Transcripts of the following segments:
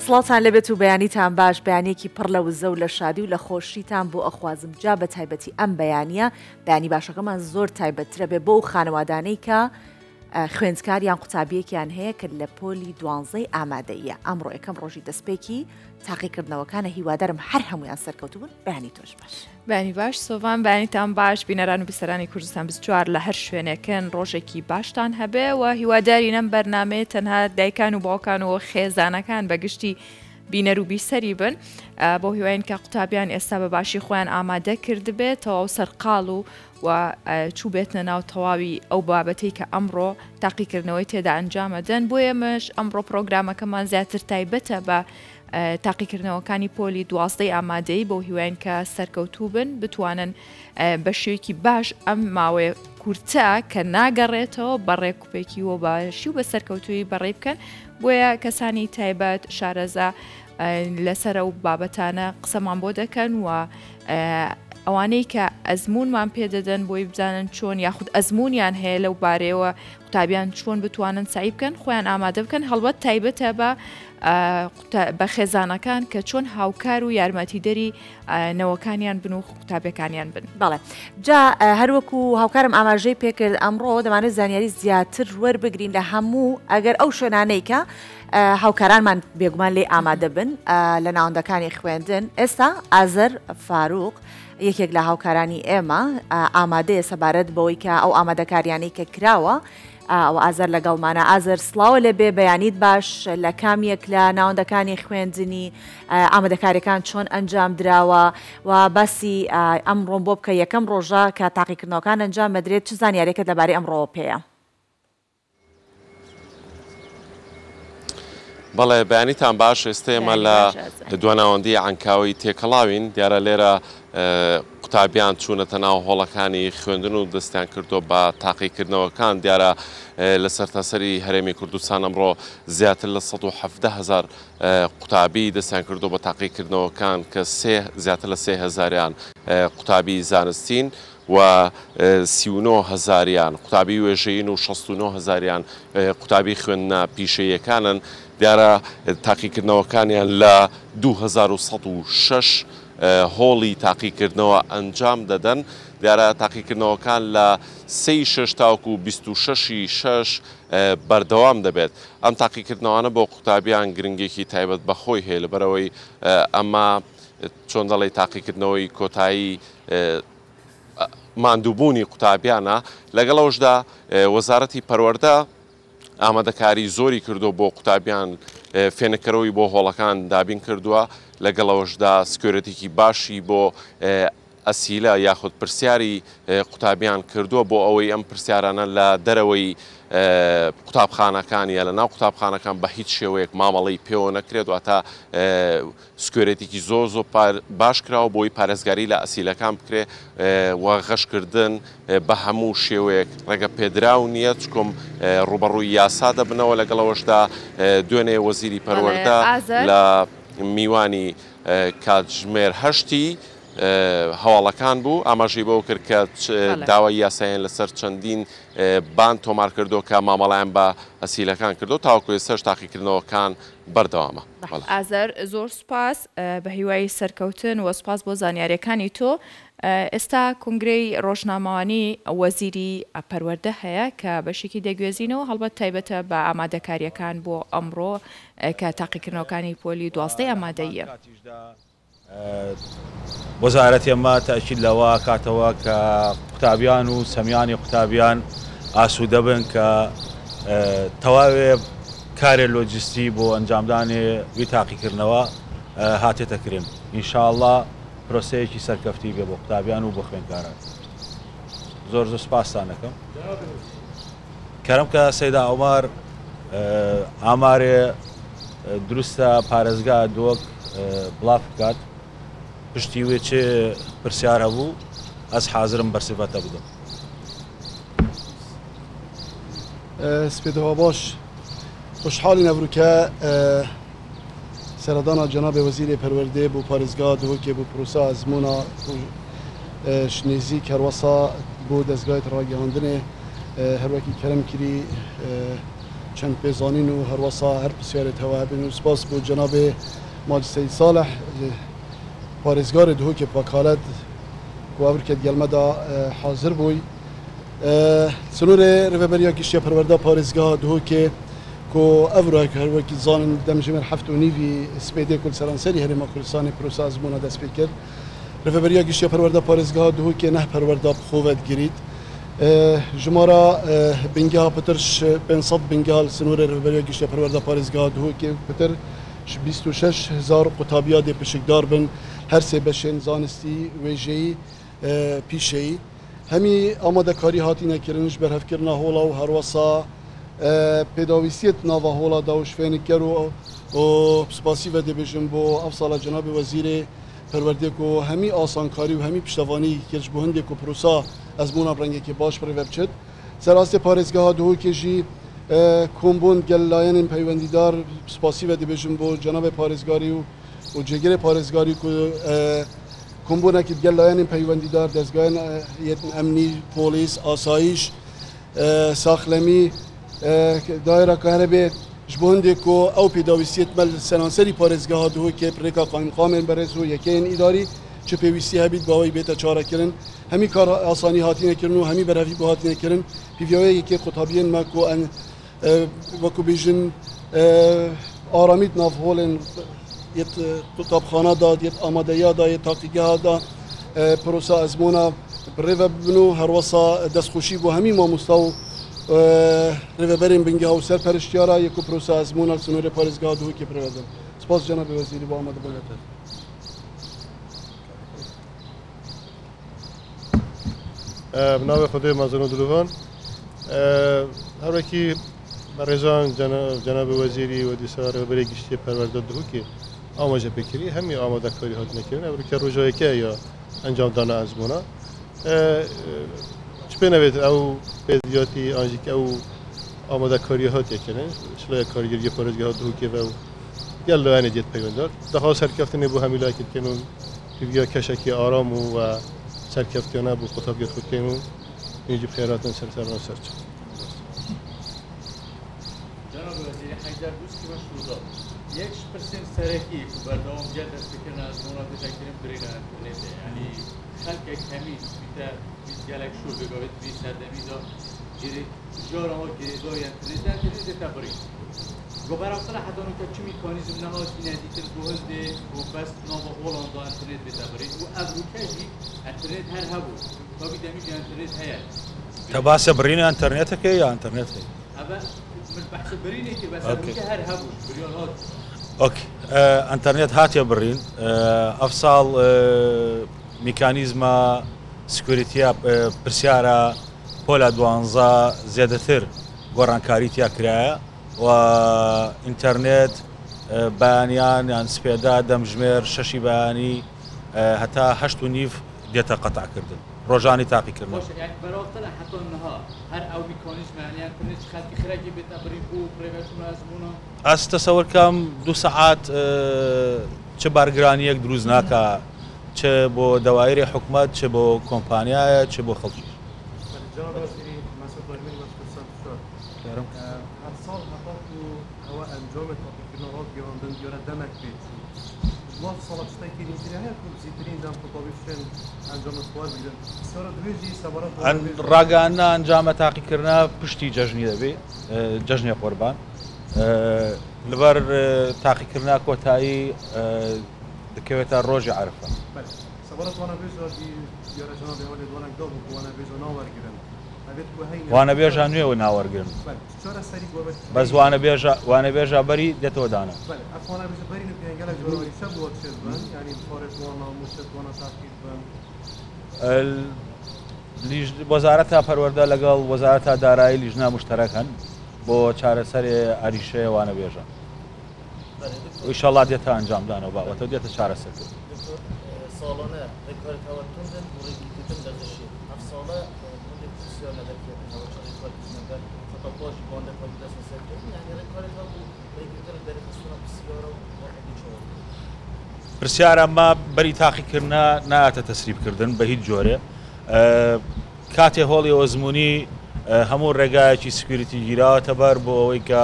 سڵاوتان لێبێت و بەیانیتان باش، بەیانیەکی پڕ لە وزە و لە شادی و لە خۆشیتان بۆ ئەخوازم جا بە تایبەتی ئەم بەیانیە بەیانی باشەکەمان زۆر تایبەتترە بێ بۆ ئەو خانەوادانەی کە خوێندکار یان قوتابیەکیان هەیە کە لە پۆلی دوانزەی ئامادەیە ئەمڕۆ یەکەم ڕۆژی دەستپێکی تاقیکردنەوەکانە هیوادارم هەر هەمویان سەرکەوتوبن بەیانی تۆش باش. بەیانی باش سۆڤان بەیانیتان باش بینەران و بیسەرانی کوردستان 24 لە هەر شوێنێکن ڕۆژێکی باشتان هەبێ و هیوادارین ئەم بەرنامەیە تەنها دایکان و باوکان و خێزانەکان بە گشتی بینەر و بیسەری بن بۆ هیواین کە قوتابیان ئێستا بە باشی خۆیان ئامادە کردبێت تەواو سەرقاڵ و و چووبێتنە ناو تەواوی ئەو بابەتەی کە ئەمڕۆ تاقیکردنەوەی تێدا ئەنجامەدەن بۆ ئێمەش ئەمڕۆ پرۆگرامەکەمان زیاتر تایبەتە بە تاقیکردنەوەکانی پۆلی دوازدەی ئامادەیی بەو هیواین کە سەرکەوتوو بن بتوانن بە شێوەیەکی باش ئەم ماوەیە کورتە کە ناگەڕێتەوە بە ڕێکوپێکی و باشی و بە سەرکەوتووی بەڕێ بکەن بۆیە کەسانی تایبەت شارەزا لەسەر ئەو بابەتانە قسەمان بۆ دەکەن و ئەوانەی کە ئەزمونمان پێدەدەن بۆی بزانن چۆن یاخود ئەزمونیان هەیە لەو بارەیەوە قوتابیان چۆن بتوانن سەعی بکەن خۆیان ئامادە بکەن هەڵبەت تایبەتە بە بە خێزانەکان کە چۆن هاوکار و یارمەتیدەری نەوەکانیان بن و قوتابیەکانیان بن. بەڵێ جا هەروەکو هاوکارم ئاماژەی پێکرد ئەمڕۆ دەمانێت زانیاری زیاتر وەربگرین لە هەموو ئەگەر ئەو شوێنانەی کە هاوکارانمان بێگومان لێ ئامادە بن لە ناوەندەکانی خوێندن ئێستا ئازەر فاروق یەکێک لە هاوکارانی ئێمە ئامادەیە سەبارەت بەوەی کە ئەو ئامادەکاریانەی کە کراوە ئەو ئازەر لەگەڵمانە ئازەر سڵاوە لێ بێ بەیانیت باش لە کام یەک لە ناوەندەکانی خوێندنی ئامادەکاریەکان چۆن ئەنجام دراوە و باسی ئەمڕۆم بۆ بکە یەکەم ڕۆژە کە تاقیکردنەوەکان ئەنجام ئەدرێت چ زانیارێکت لەبارەی ئەمڕۆوە پێیە؟ بەڵێ بەیانیتان باش ئێستا ئێمە لە دواناوەندی عەنکاوەی تێکەڵاوین دیارە لێرە قوتابیان چوونەتە ناو هۆڵەکانی خوێندن و دەستیان کردووە بە تاقیکردنەوەکان دیارە لە سەرتاسەری هەرێمی کوردستان ئەمڕۆ زیاتر لە 117 هزار قوتابی دەستیان کردووە بە تاقیکردنەوەکان کە سێ زیاتر لە سێ هەزاریان قوتابی زانستین و 39 هەزاریان قوتابی وێژەیین و 69 هەزاریان قوتابی خوێندنە پیشەییەکانن، دیارە تاقیکردنەوەکانیان لە 2106 هۆڵی تاقیکردنەوە ئەنجام دەدەن، دیارە تاقیکردنەوەکان لە سێی شەش تاوەکو 26 ی شەش بەردەوام دەبێت. ئەم تاقیکردنەوانە بۆ قوتابیان گرنگیەکی تایبەت بە خۆی هەیە، لەبەرئەوەی ئەمە چۆن دەڵێی تاقیکردنەوەی کۆتایی ماندووبوونی قوتابیانە، لەگەڵ ئەوەشدا وەزارەتی پەروەردە ئامادەکاری زۆری کردووە بۆ قوتابیان فێنککەرەوەی بۆ هۆڵەکان دابین کردووە، لەگەڵ ئەوەشدا سکیۆرێتیکی باشی بۆ ئەسیلە یاخود پرسیاری قوتابیان کردووە بۆ ئەوەی ئەم پرسیارانە لە دەرەوەی قوتابخانەکان یا لە ناو قوتابخانەکان بە هیچ شێوەیەک مامەڵەی پێوە نەکرێت واتە سکوێرێتیکی زۆر زۆر باش کراوە بۆی پارێزگاری لە ئەسیلەکان بکرێ و غەشکردن بە هەموو شێوەیەک ڕێگە پێدراو نییە چکم ڕوبەڕووی یاسا دەبنەوە لەگەڵەوەشدا دوێنێ وەزیری پەروەردە لە میوانی کاتژمێر هەشتی هەواڵەکان بوو ئاماژەی بەوە کرد کە داوای یاسایان لەسەر چەندین بان تۆمار کردو کە مامەڵیان بە ئەسیلەکان کردو تاوەکو ئێستاش تاقیکردنەوەکان بەردەوامە. ئازەر زۆر سوپاس بەهیوای سەرکەوتن وە سوپاس بۆ زانیاریەکانی تۆ ئێستا کۆنگرەی ڕۆژنامەوانی وەزیری پەروەردە هەیە کە بەشێکی دەگوێزینەوە هەڵبەت تایبەتە بە ئامادەکاریەکان بۆ ئەمڕۆ کە تاقیکردنەوەکانی پۆلی دوازدەی ئامادەییە. وەزارەتی ئەمە تەئکید لەوە ئەکاتەوە کە قوتابیان و سەمیانی قوتابیان ئاسوودە بن کە تەواوێ کارێ لۆجستی بۆ ئەنجامدانێ وی تاقیکردنەوە هاتێتە کرن ئینشاءاللە پرۆسەیەکی سەرکەفتی بێ بۆ قوتابیان و بۆ خوێندکاران زۆر زۆر سپاستان ئەکەم کەرەم کە سەیدا عومەر ئامارێ دروستە پارێزگا دۆک بڵاف بکات پشتی وێ چ پرسیار هەبوو ئەس حازرم بەرسڤەتە بدەم. سپێدەوە باش خۆشحاڵین ئەڤروکە سەردانا جەنابێ وەزیرێ پەروەردێ بۆ پارێزگا دهۆکێ بۆ پرۆسە ئەزموونا نێزیک هەروەسا بۆ دەزگایت ڕاگەهاندنێ هەروەکی کەرەم کری. چەند پێزانین و هەروەسا هەر پرسیارێت هەوە هەبن و سپاس بۆ جەنابێ ماجد سەید ساڵح پارێزگارێ دهۆکێ بوەکالەت کو ئەورکێت گەلمەدا حازر بووی. سنوورێ رێڤەبەریا گشتیا پەروەردا پارێزگا دهۆکێ کو ئەڤرۆ هەروەکی زانن دەمژمێر هەفت و نیڤی سپێدێ کو لە سەرانسەری هەرێما کوردستانێ پرۆسە ئەزموونە دەست پێ کرد. رێڤەبەریا گشتیا پەروەردا پارێزگا دهۆکێ نەه پەروەردا بخۆڤە دگریت. ژمارە بنگەها پتر 500 بنگەها لە سنوورێ رێڤەبەریا گشتیا پەروەردا پارێزگا دهۆکێ پتر 26 هزار قوتابیا دێ پشکدار بن هەر سێ بەشێن زانستی وێژەیی پیشەیی. هەمی ئامادەکاری هاتینە کردن بەرهەڤکردنا هۆڵا و هەروەسا پێداویستیەت ناڤا هۆڵا دا و فێنککەر و سپاسی ڤە دبێژم بۆ ئەڤ ساڵە جەنابێ وەزیرێ پەروەردێ کو هەمی ئاسانکاری و هەمی پشتەڤانی کرد بۆ هندێک و پرۆسا ئەزموونا ڕەنگێکی باش بڕێڤە بچێت. سەر ئاستێ پارێزگەها دهۆکێ ژی کۆمبوون گەل لایەنێن پەیوەندیدار سپاسی ڤە دبێژم بۆ جەنابێ پارێزگاری و جێگرێ پارێزگاری کو کۆمبوونەکی گەل لایەنێن پەیوەندیدار دەزگایێن ئەمنی پۆلیس ئاسایش ساخلەمی دایرە کەهرەبێ ژ بۆ هندێک کو ئەو پێداویستیەت مە لە سەرانسەری پارێزگەها دهۆکێ ڕێکا قایمقامێن بەڕێز و یەکەیەن ئیداری چ پێویستی هەبیت باوەی بێتە چارەکردن. هەمی کار ئاسانی هاتینەکردن و هەمی بەرهەڤی بۆ هاتینەکردن پیڤیاوێ یەکێ قوتابیێن مە کو ئەن وەکو بێژن ئارامیت ناڤ هۆڵێن یەت قوتابخانە دا یەت ئامادەیا دا یەت تاقیگەها دا پرۆسە ئەزموونە بڕێڤە ببن و هەروەسا دەستخۆشی بۆ هەمی مامۆستا و رێڤەبەرێن بنگەها و سەرپەرشتیارا یە کو پرۆسە ئەزموونە سنوورێ پارێزگەها دهۆکێ بڕێڤە بن. سپاس جەنابێ وەزیری بۆ ئامادەبوونت. بە ناوێ خودێ مەزن و دلۆڤان هەروەکی بەڕێزان جەنابێ وەزیری و دیسا ڕێڤەبەرێ گشتیێ پەروەردە دهۆکێ ئاماژە پێکری هەمی ئامادەکاری هاتنە کردن ئەورکە ڕۆژایەکە یا ئەنجامدانە ئەزموونە چ پێ نەبێت ئەو پێدیاتی ئانژیک ئەو ئامادەکاری هاتیە کردن شلایە کارگەری پارێزگەها دهۆکێ و گەل لایەنێ دێت پەیوەندار دەخوا سەرکەفتنێ بۆ هەمی لایەکی بکەن و هیڤیا کەشەکی ئارام و سەرکەفتیانە بۆ قوتابیەت خود بکەین و اینجی بخێراتن سەر سەران سەرچ. جناب وەزیری حەیدەر دوسکی بە شودا یەک پرسێن سەرەکی کو بەردەوام گەل دەستپێکردن ئەزموونە تێتەکردن برینە ئەنتەرنێتێ یعنی خەلکێک هەمی بیتە گەلەک شور بگاوێت بی سەردەمیدا ژارەوە گرێدای ئەنتەرنێت ئەنتەرنێت دێتە برین گۆبەرافترە حتا نوکە چ میکانیزم نەهاتینە دیتن بۆ هەندێ بۆ بەس ناوە هۆڵاندا ئەنتەرنێت بێتە برین و ئەڤروکە ژی ئەنتەرنێت هەر هەبوو تابی دەمیژ ئەنتەرنێت هەیە. کە باسە برینە ئەنتەرنێتەکەی یا ئەنتەرنێت هەیە؟ ئەڤە من بەحس برینێ کرد بەس ئەڤروکە هەر هەبوو بریار هات. ئۆکەی ئەنتەرنێت هاتێ برین ئەف ساڵ میکانیزمە سکوریتیا پرسیارە پۆلا دوانزە زێدەتر گۆڕانکاری تیا کرایە و ئینتەرنێت بەیانیان یان سپێدا دەمژمێر شەشی بەیانی هەتا هەشت و نیڤ دێتە قەتعکردن ڕۆژانی تاقیکردنەوە. باشە یعنی بەرافترە حتا نها هەر ئەو میکانیزمە یعنی ئەنتەرنێت خەلکی خرەکی بێتە برین بۆ پرێڤەچوون ئەزموونە؟ ئەس تەسەور کەم دوو سەعات چ بارگرانیەک دروست ناکا چ بۆ دەوایری حکومەت چ بۆ کۆمپانیایە چ بۆ خەڵکیش. جناب وەزیری مەسعود بایمەنی وەز کوردستان 24 هەر ساڵ هەتاکو ئەوە ئەنجامێ تاقیکردنە ڕاگەیاندن دیارە دەمەک پێچوو دوا ساڵە شتێکی نزیرە هەیە کو زیترین دەم قوتابی بشێن ئەنجامە خوار بگرن پرسیارە دوێژی سەبارەت ڕاگەیاندنە ئەنجامە تاقیکردنە پشتی جەژنی دەبێ جەژنی قوربان لەبەر تاقیکردنا کۆتایی دەکەوێتە ڕۆژی عەرفە. سەبارەت وانەبێژە دیارە جەنابی هەولێ دوانەک دابوو کو وانەبێژە ناوەرگرن ئەبێت کو هەینە وانەبێژە نوێ و ناوەرگرن چارەسەری بۆ بەس وانەبێژە بەری دێتەوە دانا. بەلێ ئەف وانەبێژە بەرین و پێنگەلەک جۆرەوەری بووە چێت بن یعنی پارێت وانا موچەت وانا تاخیر بن. وەزارەتە پەروەردە لەگەڵ وەزارەتە دارایی لیژنە مشتەرەک هەن بۆ چارەسەرێ ئەریشەیە وانەبێژە ئینشاڵڵا دێتە ئەنجامدانەوە باوەتە دێتە چارەسەرکردن. ساڵانە ڕێکارێک هەوە توندن بۆ ڕێگریکردن لە غشێ ئەف ساڵە هەندێک پرسیار نەدەرکردن هەوە چ ڕێکارکردنەکە حتا پاش باندە خۆی دەست سەرکردن یعنی ڕێکارێک هەبوو ڕێگریکردن دەرخستنە پرسیارە و چۆن پرسیارە ما بەری تاقیکردنە نایەتە تەسریبکردن بە هیچ جۆرێ. کاتێ هۆڵی ئەزمموی هەموو ڕێگایەکی security گیراوەتە بەر بۆ ئەوەی کە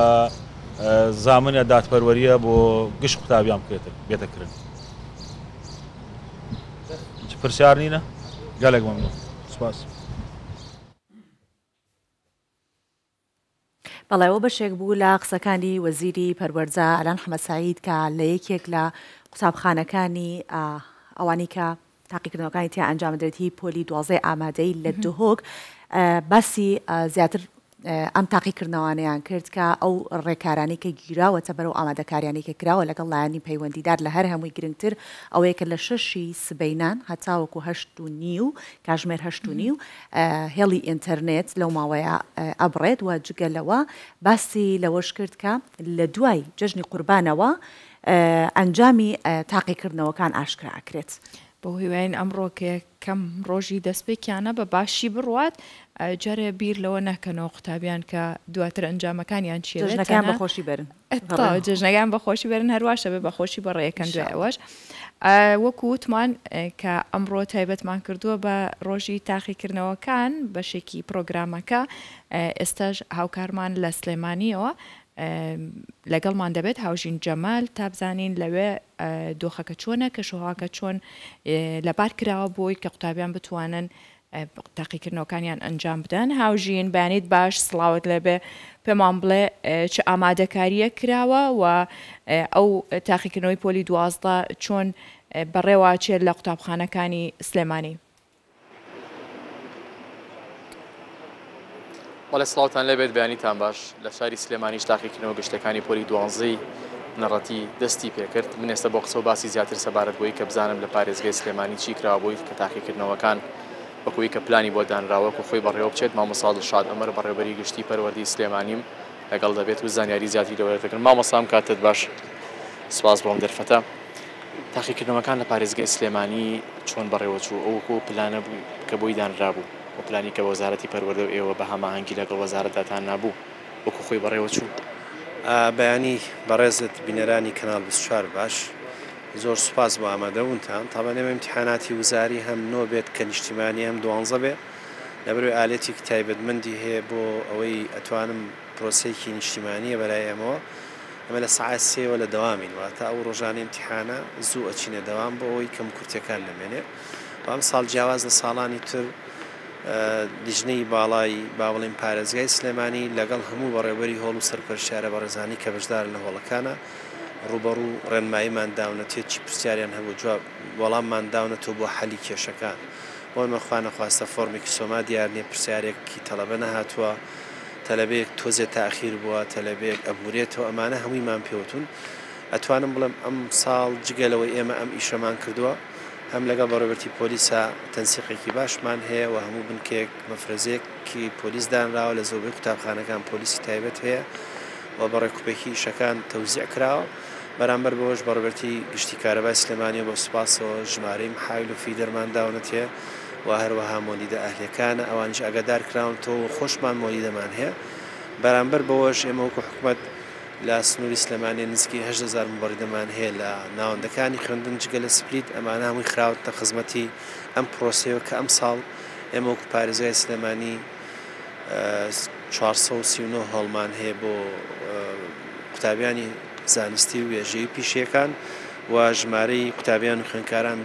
زامنە دادپەروەریە بۆ گشت قوتابیان بکرێتە بێتە کرن. پرسیار نینە؟ گەلێک مەمنون. سپاس. بەڵێ ئەوە بەشێک بوو لە قسەکانی وەزیری پەروەردە ئالان حەمە سەعید کە لە یەکێک لە قوتابخانەکانی ئەوانەی کە تاقیکردنەوەکانی تیا ئەنجام دەدرێت هی پۆلی دوازدەی ئامادەیی لە دهۆک باسی زیاتر ئەم تاقیکردنەوانەیان کرد کە ئەو ڕێکارانەی کە گیراوەتە بەر و ئامادەکاریانەی کە کراوە لەگەڵ لایەنی پەیوەندیدار لە هەر هەمووی گرنگتر ئەوەیە کە لە شەشی سبەینان هەتاوەکو 8:30 کاژمێر 8:30 هێڵی ئینتەرنێت لەو ماوەیە ئەبڕێت و جگە لەوە باسی لەوەش کرد کە لە دوای جەژنی قوربانەوە ئەنجامی تاقیکردنەوەکان ئاشکرا ئەکرێت. بەو هیوایەین ئەمڕۆ کە یەکەم ڕۆژی دەستپێکیانە بە باشی بڕوات، جارێ بیر لەوە نەکەنەوە قوتابیان کە دواتر ئەنجامەکانیان چیە بێت، جەژنەکەیان بە خۆشی بەرن. تەواو جەژنەکەیان بە خۆشی بەرن، هەرواشە بێ بە خۆشی بەڕێکەن دوای ئەوەش. وەکو وتمان کە ئەمڕۆ تایبەتمان کردووە بە ڕۆژی تاقیکردنەوەکان بەشێکی پڕۆگرامەکە، ئێستاش هاوکارمان لە سلێمانیەوە لەگەڵمان دەبێت هاوژین جەمال تا بزانین لەوێ دۆخەکە چۆنە، کەشوهەواکە چۆن لەبار کراوە بۆی کە قوتابیان بتوانن تاقیکردنەوەکانیان ئەنجام بدەن. هاوژین بەیانیت باش، سڵاوت لێبێ، پێمان بڵێ چ ئامادەکارییەک کراوە و ئەو تاقیکردنەوەی پۆلی 12 چۆن بەڕێوەچێت لە قوتابخانەکانی سلێمانی؟ بەڵێ سڵاوتان لێبێت بەیانیتان باش لە شاری سلێمانیش تاقیکردنەوە گشتەکانی پۆلی دوانزەی بنەڕەتی دەستی پێکرد من ئێستا بۆ قسە و باسی زیاتر سەبارەت بۆی کە بزانم لە پارێزگای سلێمانی چی کراوە بۆی کە تاقیکردنەوەکان وەکوی کە پلانی بۆ دانراوە وەکو خۆی بەڕێوە بچێت مامۆستا دڵشاد عومەر بەڕێوەبەری گشتی پەروەردەی سلێمانیم لەگەڵ دەبێت و زانیاری زیاتری لەوەر دەگرم مامۆستا ئەم کاتت باش سپاس بۆ ئەم دەرفەتە. تاقیکردنەوەکان لە پارێزگای سلێمانی چۆن بەڕێوەچوو؟ ئەو وەکو ئەو پلانە بوو کە بۆی دانرابوو؟ ئەو پلانی کە وەزارەتی پەروەردە و ئێوە بە هەماهەنگی لەگەڵ وەزارەتدا دانابوو وەکو خۆی بەڕێوەچوو؟ بەیانی بەڕێزت بینەرانی کەناڵ 24 باش زۆر سوپاس بۆ ئامادەبوونتان تابەن ئێمە ئیمتیحاناتی وزاری هەم نۆ بێت کە نیشتیمانی هەم دوانزە بێ لەبەرئەوەی ئالەتێکی تایبەتمەندی هەیە بۆ ئەوەی ئەتوانم پرۆسەیەکی نیشتیمانییە بەلای ئێمەوە، ئێمە لە سەعات سێوە لە دەوامین، واتە ئەو ڕۆژانەی ئیمتیحانە زوو ئەچینە دەوام بۆ ئەوەی کەموکورتیەکان نەمێنێ و ئەمساڵ جیاواز لە ساڵانی تر لیژنەی باڵای با بڵێین پارێزگای سلێمانی لەگەڵ هەموو بەڕێوبەری هۆڵ و سەرپەرشتیارە بەڕێزانی کە بەشدارن لە هۆڵەکانە ڕووبەڕوو ڕێنماییمان داونەتێ چی پرسیاریان هەبوو جواب وەڵاممان داونەتەوە بۆ حەلی کێشەکان بۆ نمە خوا نەخواستە فۆرمێکی سۆما دیار نیە پرسیارێکی تەڵەبە نەهاتووە تەلەبەیەک تۆزێ تاخیر بووە، تەلەبەیەک ئەبورێتەوە، ئەمانە هەموویمان پێوتوون. ئەتوانم بڵێم ئەمساڵ جگە لەوەی ئێمە ئەم ئیشەمان کردووە، هەم لەگەڵ بەڕێوەبەرێتی پۆلیسا تەنسیقێکی باشمان هەیە و هەموو بنکەیەک مەفرەزەیەکی پۆلیس دانراوە، لە زۆربەی قوتابخانەکان پۆلیسی تایبەت هەیە و بە ڕێکوپێکی ئیشەکان تەوزیع کراوە. بەرامبەر بەوەش بەڕێوەبەرێتی گشتی کارەبای سلێمانیەوە بە سوپاسەوە ژمارەی محاویل و فیدەرمان داونەتێ و هەروەها مۆلیدە ئەهلیەکانە ئەوانیش ئاگادار کراونەتەوە و خۆشمان مۆلیدەمان هەیە بەرامبەر بەوەش ئێمە وەکو حکومەت لە سنووری سلێمانی نزیکەی 8000 مبەڕیدەمان هەیە لە ناوەندەکانی خوێندن جگە لە split ئەمانە هەمووی خراوەتە خزمەتی ئەم پرۆسەیەوە کە ئەمساڵ ئێمە وەکو پارێزگای سلێمانی 439 هۆڵمان هەیە بۆ قوتابیانی زانستی و وێژەیی و پیشەیەکان و ژمارەی قوتابیان و خوێندکاران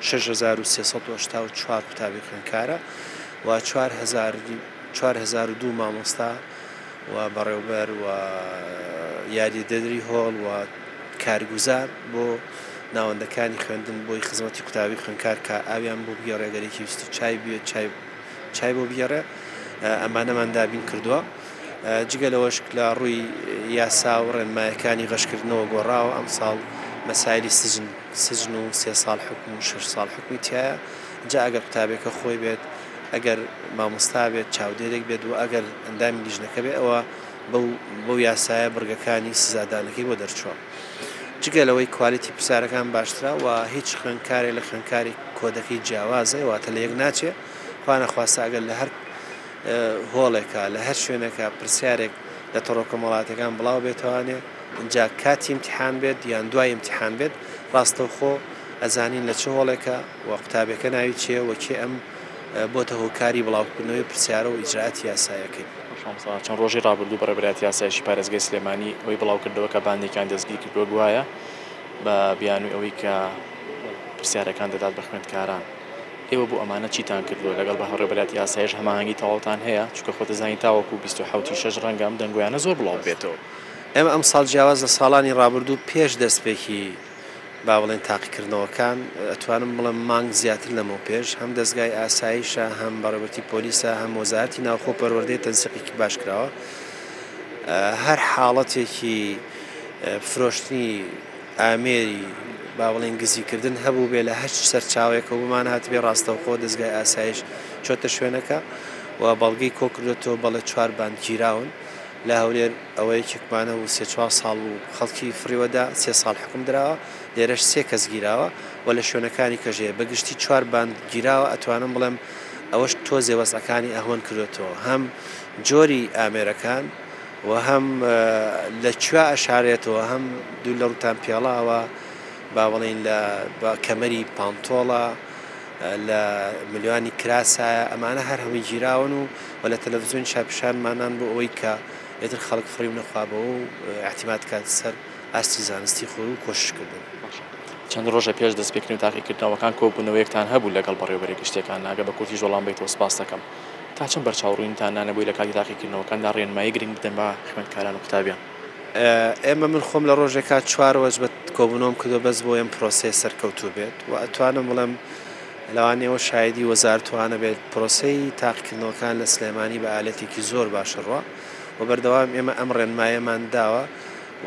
26384 قوتابی خوێندکارە و 4002 مامۆستا و بەڕێوبەر و یاریدەدری هۆڵ و کارگوزار بۆ ناوەندەکانی خوێندن بۆی خزمەتی قوتابی خوێندکار کە ئاویان بۆ بگێڕێ گەر یەکی ویستی چای بوێت چای چای بۆ بگێڕێ ئەمانەمان دابین کردووە. جگە لەوەش لە ڕووی یاسا و ڕێنمایەکانی غەشکردنەوە گۆڕاوە، ئەمساڵ مەسایلی سجن سجن و سێ ساڵ حوکم و شەش ساڵ حوکمی تیایە، جا ئەگەر قوتابیەکە خۆی بێت، ئەگەر مامۆستا بێت، چاودێرێک بێت و ئەگەر ئەندامی لیژنەکە بێت ئەوە بەو بەو یاسایە بڕگەکانی سزادانەکەی بۆ دەرچووە. جگە لەوەی quality پرسیارەکان باشترە و هیچ خوێندکارێک لە خوێندکارێک کۆدەکەی جیاوازە واتە لە یەک ناچێ، خوا نەخواستە ئەگەر لە هەر هۆڵێکا لە هەر شوێنێکا پرسیارێک لە تۆڕە کۆمەڵاتیەکان بڵاو بێتەوانێ جا کاتی ئیمتیحان بێت یان دوای ئیمتیحان بێت ڕاستەوخۆ ئەزانین لە چ هۆڵێکە و قوتابیەکە ناوی چیە و کێ ئەم. بۆتە هۆکاری بڵاوکردنەوەی پرسیارە و ئیجرائاتی یاسایەکەی. مامۆستا چەند ڕۆژی ڕابردوو بەڕێوەبەرایەتی ئاسایشی پارێزگای سلێمانی ئەوەی بڵاوکردەوە کە باندێکیان دەستگیر کردووە گوایە بە بیانووی ئەوەی کە پرسیارەکان دەدات بە خوێندکاران ئێوە بۆ ئەمانە چیتان کردووە لەگەڵ بەڕێوەبەرایەتی ئاسایش هەماهەنگی تەواوتان هەیە چونکە خۆت دەزانی تاوەکو 27 ی شەش ڕەنگە ئەم دەنگۆیانە زۆر بڵاو ببێتەوە. ئێمە ئەمساڵ جیاواز لە ساڵانی ڕابردوو پێش دەستپێکی با بڵێین تاقیکردنەوەکان ئەتوانم بڵێم مانگ زیاتر لەمەو پێش هەم دەزگای ئاسایشە هەم بەڕێوەبەرتی پۆلیسە هەم وەزارەتی ناوخۆ پەروەردەی تەنسیقێکی باش کراوە هەر حاڵەتێکی فرۆشتنی ئامێری با بڵێین گزیکردن هەبوو بێ لە هەر سەرچاوەیەکەوە بۆمان هاتبێ ڕاستەوخۆ دەزگای ئاسایش چۆتە شوێنەکە و بەڵگەی کۆکردێتەوە بەڵێ چوار باند گیراون لە هەولێر ئەوە یەکێکمان هەبوو سێ چوار ساڵ بوو خەڵکی فریوە دا، سێ ساڵ حوکم دراوە، لێرەش سێ کەس گیراوە و لە شوێنەکانی کەش هەیە، بە گشتی چوار باند گیراوە، ئەتوانم بڵێم ئەوەش تۆزێ وەزعەکانی ئەهوەن کردۆتەوە، هەم جۆری ئامێرەکان و هەم لە کوێ ئەشارێتەوە، هەم دوور لە ڕووتان پێڵاوە، با بڵێین لە کەمەری پانتۆڵە، لە ملیۆانی کراسایە، ئەمانە هەر هەمووی گیراون و و لە تەلەفزیۆنیشا پیشانمانان بۆ ئەوەی کە ئیتر خەڵک فریو نەخوا بەوە و ئیعتیماد کات سەر ئاستی زانستی خۆی و کۆشش کردن. باشە چەند ڕۆژە پێش دەستپێکردنی تاقیکردنەوەکان کۆبوونەوەیەکتان هەبوو لەگەڵ بەڕێوەبەرە گشتیەکان ئەگەر بە کورتیش وەڵام بەیتەوە سپاست دەکەم. تا چەند بەرچاوڕوونیتان نانەبووی لە کاتی تاقیکردنەوەکاندا ڕێنمایی گرنگ بدەن بە خوێندکاران و قوتابیان؟ ئێمە من خۆم لە ڕۆژێکا چوار وەجبە کۆبوونەوەم کردووە بەس بۆ ئەم پرۆسەیە سەرکەوتوو بێت و ئەتوانم بڵێم لەوانەیە ئەوە شایدی وەزارتوانە بێت پرۆسەی تاقیکردنەوەکان لە سلێمانی بە ئالەتێکی زۆر باش ڕوا و بەردەوام ئێمە ئەم ڕێنمایەمان داوە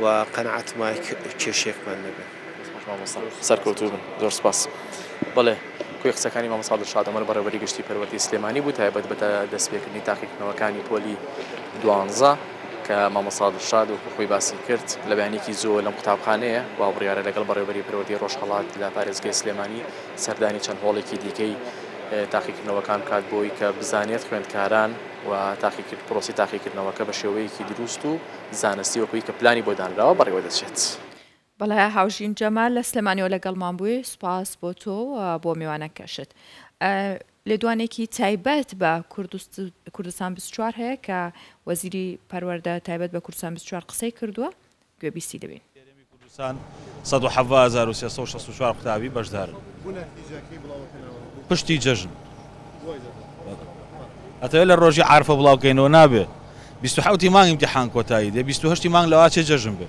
و قەناعەتم وایە کێشەیەکمان نەبێت. دەست خۆش مامۆستا سەرکەوتوو بن زۆر سپاس. بەڵێ کۆی قسەکانی مامۆستا دڵشاد عومەر بەڕێوەبەری گشتی پەروەردەی سلێمانی بوو تایبەت بە دەستپێکردنی تاقیکردنەوەکانی پۆلی دوانزە کە مامۆستا دڵشاد وەکو خۆی باسی کرد لە بەیانێکی زۆر لەم قوتابخانەیە وا بڕیارە لەگەڵ بەڕێوەبەری پەروەردەی ڕۆژهەڵات لە پارێزگای سلێمانی سەردانی چەند هۆڵێکی دیکەی تاقیکردنەوەکان بکات بۆی کە بزانێت خوێندکاران و تاقیکرد پرۆسی تاقیکردنەوەکە بە شێوەیەکی دروست و زانستی وەکوی کە پلانی بۆ دانراوە بەڕێوە دەچێت. بەڵێ هاوژین جەمال لە سلێمانیەوە لەگەڵمان بووی سوپاس بۆ تۆ و بۆ میوانەکەشت. لێدوانێکی تایبەت بە کوردستان 24 هەیە کە وەزیری پەروەردە تایبەت بە کوردستان 24 قسەی کردووە گوێبیستی دەبین. هەرێمی کوردستان 117364 قوتابی بەشدارن. پشتی جەژن ئەتەوێت لە ڕۆژی عارفە بڵاوکەینەوە نابێ 27 مانگ ئیمتیحان کۆتایی دێ 28 مانگ لەوا چێ جەژن بێ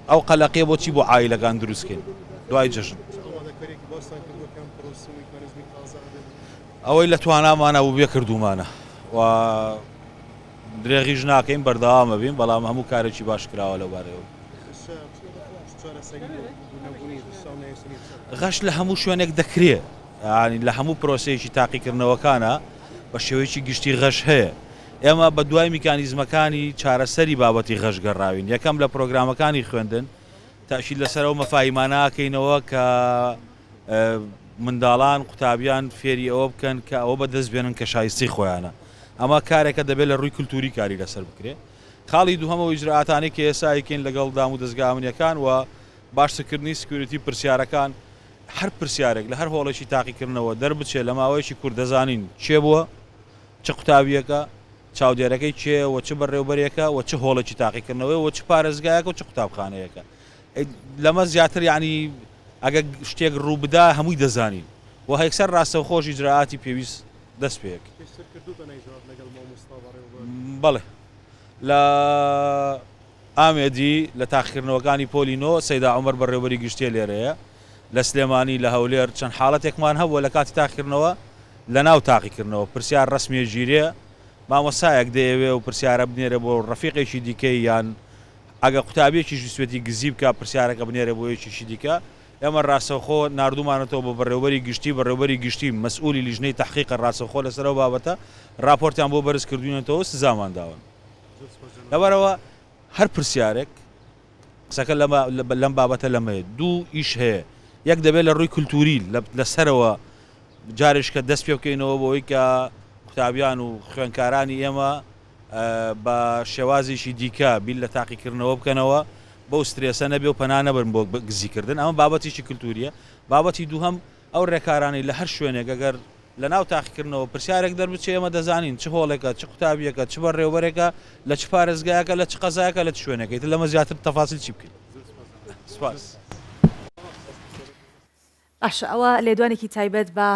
ئەو قەلەقیە بۆ چی بۆ عایلەکان دروست کەین دوای جەژن؟ ئەوەی لە توانامانە بوو بێ کردومانە و درێغیش ناکەین بەردەوامە بین بەڵام هەموو کارێکی باش کراوە لەو بارەیەوە. غەش لە هەموو شوێنێک دەکرێ لە هەموو پرۆسەیەکی تاقیکردنەوەکانە بە شێوەیەکی گشتی غەش هەیە ئێمە بە دوای میکانیزمەکانی چارەسەری بابەتی غەش گەڕاوین، یەکەم لە پرۆگرامەکانی خوێندن تەئکید لەسەر ئەو مەفاهیمانە ئەکەینەوە کە منداڵان، قوتابیان فێری ئەوە بکەن کە ئەوە بەدەست بێنن کە شایستەی خۆیانە. ئەمە کارێکە دەبێت لە ڕووی کولتووری کاری لەسەر بکرێت. خاڵی دووهەم ئەو ئیجرائاتانەی کە ئێستا ئەیکەین لەگەڵ دامودەزگا ئەمنییەکان و باشترکردنی security پرسیارەکان، هەر پرسیارێک لە هەر هۆڵێکی تاقیکردنەوە دەربچێت لە ماوەیەکی کورت دەزانین کێ بووە، چ قوتابییەکە، چاودێرەکەی کێیە و چ بەڕێوبەرێکە و چ هۆڵێکی تاقیکردنەوەیە و چ پارێزگایەکە و چ قوتابخانەیەکە. لەمە زیاتر یانی ئەگەر شتێک ڕووبدا هەمووی دەزانین و یەکسەر ڕاستەوخۆش ئیجرائاتی پێویست دەست پێ ئەکەین. پێشتر کردووتانە ئیجرائات لەگەڵ مامۆستا بەڕێوبەر؟ بەڵێ لە ئامێدی لە تاقیکردنەوەکانی پۆلی نۆ، سەیدا عومەر بەڕێوەبەری گشتیە لێرەیە، لە سلێمانی، لە هەولێر چەند حاڵەتێکمان هەبووە لە کاتی تاقیکردنەوە لە ناو تاقیکردنەوە پرسیار ڕەسمیە گیرێ، مامۆستایەک دەیەوێ و پرسیارە بنێرێ بۆ ڕەفیقێکی دیکەی یان ئەگەر قوتابیەکیش ویستبێتی گزی بکا پرسیارەکە بنێرێ بۆ یەکێکی دیکە، ئێمە ڕاستەوخۆ ناردوومانەتەوە بۆ بەڕێوەبەری گشتی، بەڕێوەبەری گشتی مەسئولی لیژنەی تەحقیقە ڕاستەوخۆ لەسەر ئەو بابەتە ڕاپۆرتیان بۆ بەرز کردووینەتەوە و سزامان داون. لەبەرئەوە هەر پرسیارێک قسەکە لەم بابەتە لەمەیە دوو ئیش هەیە یەک دەبێت لە ڕووی کولتوری لەسەرەوە جارێکە دەست پێ بکەینەوە بۆی کە قوتابیان و خوێنکارانی ئێمە بە شێوازێکی دیکە بیر لە تاقیکردنەوە بکەنەوە بەو سترێسە نەبێ و پەنا نەبن بۆ گزیکردن ئەمە بابەتێکی کولتوریە بابەتی دووهەم ئەو ڕێکارانەی لە هەر شوێنێک ئەگەر. لە ناو تاقیکردنەوە پرسیارێک دەربچێ ئێمە دەزانین چ هۆڵێکە، چ قوتابییەکە، چ بەڕێوەبەرێکە، لە چ پارێزگایەکە، لە چ قەزایەکە، لە چ شوێنێکە، ئیتر لەمە زیاتر تەفاسیل چی بکەین؟ سوپاس. باشە ئەوە لێدوانێکی تایبەت بە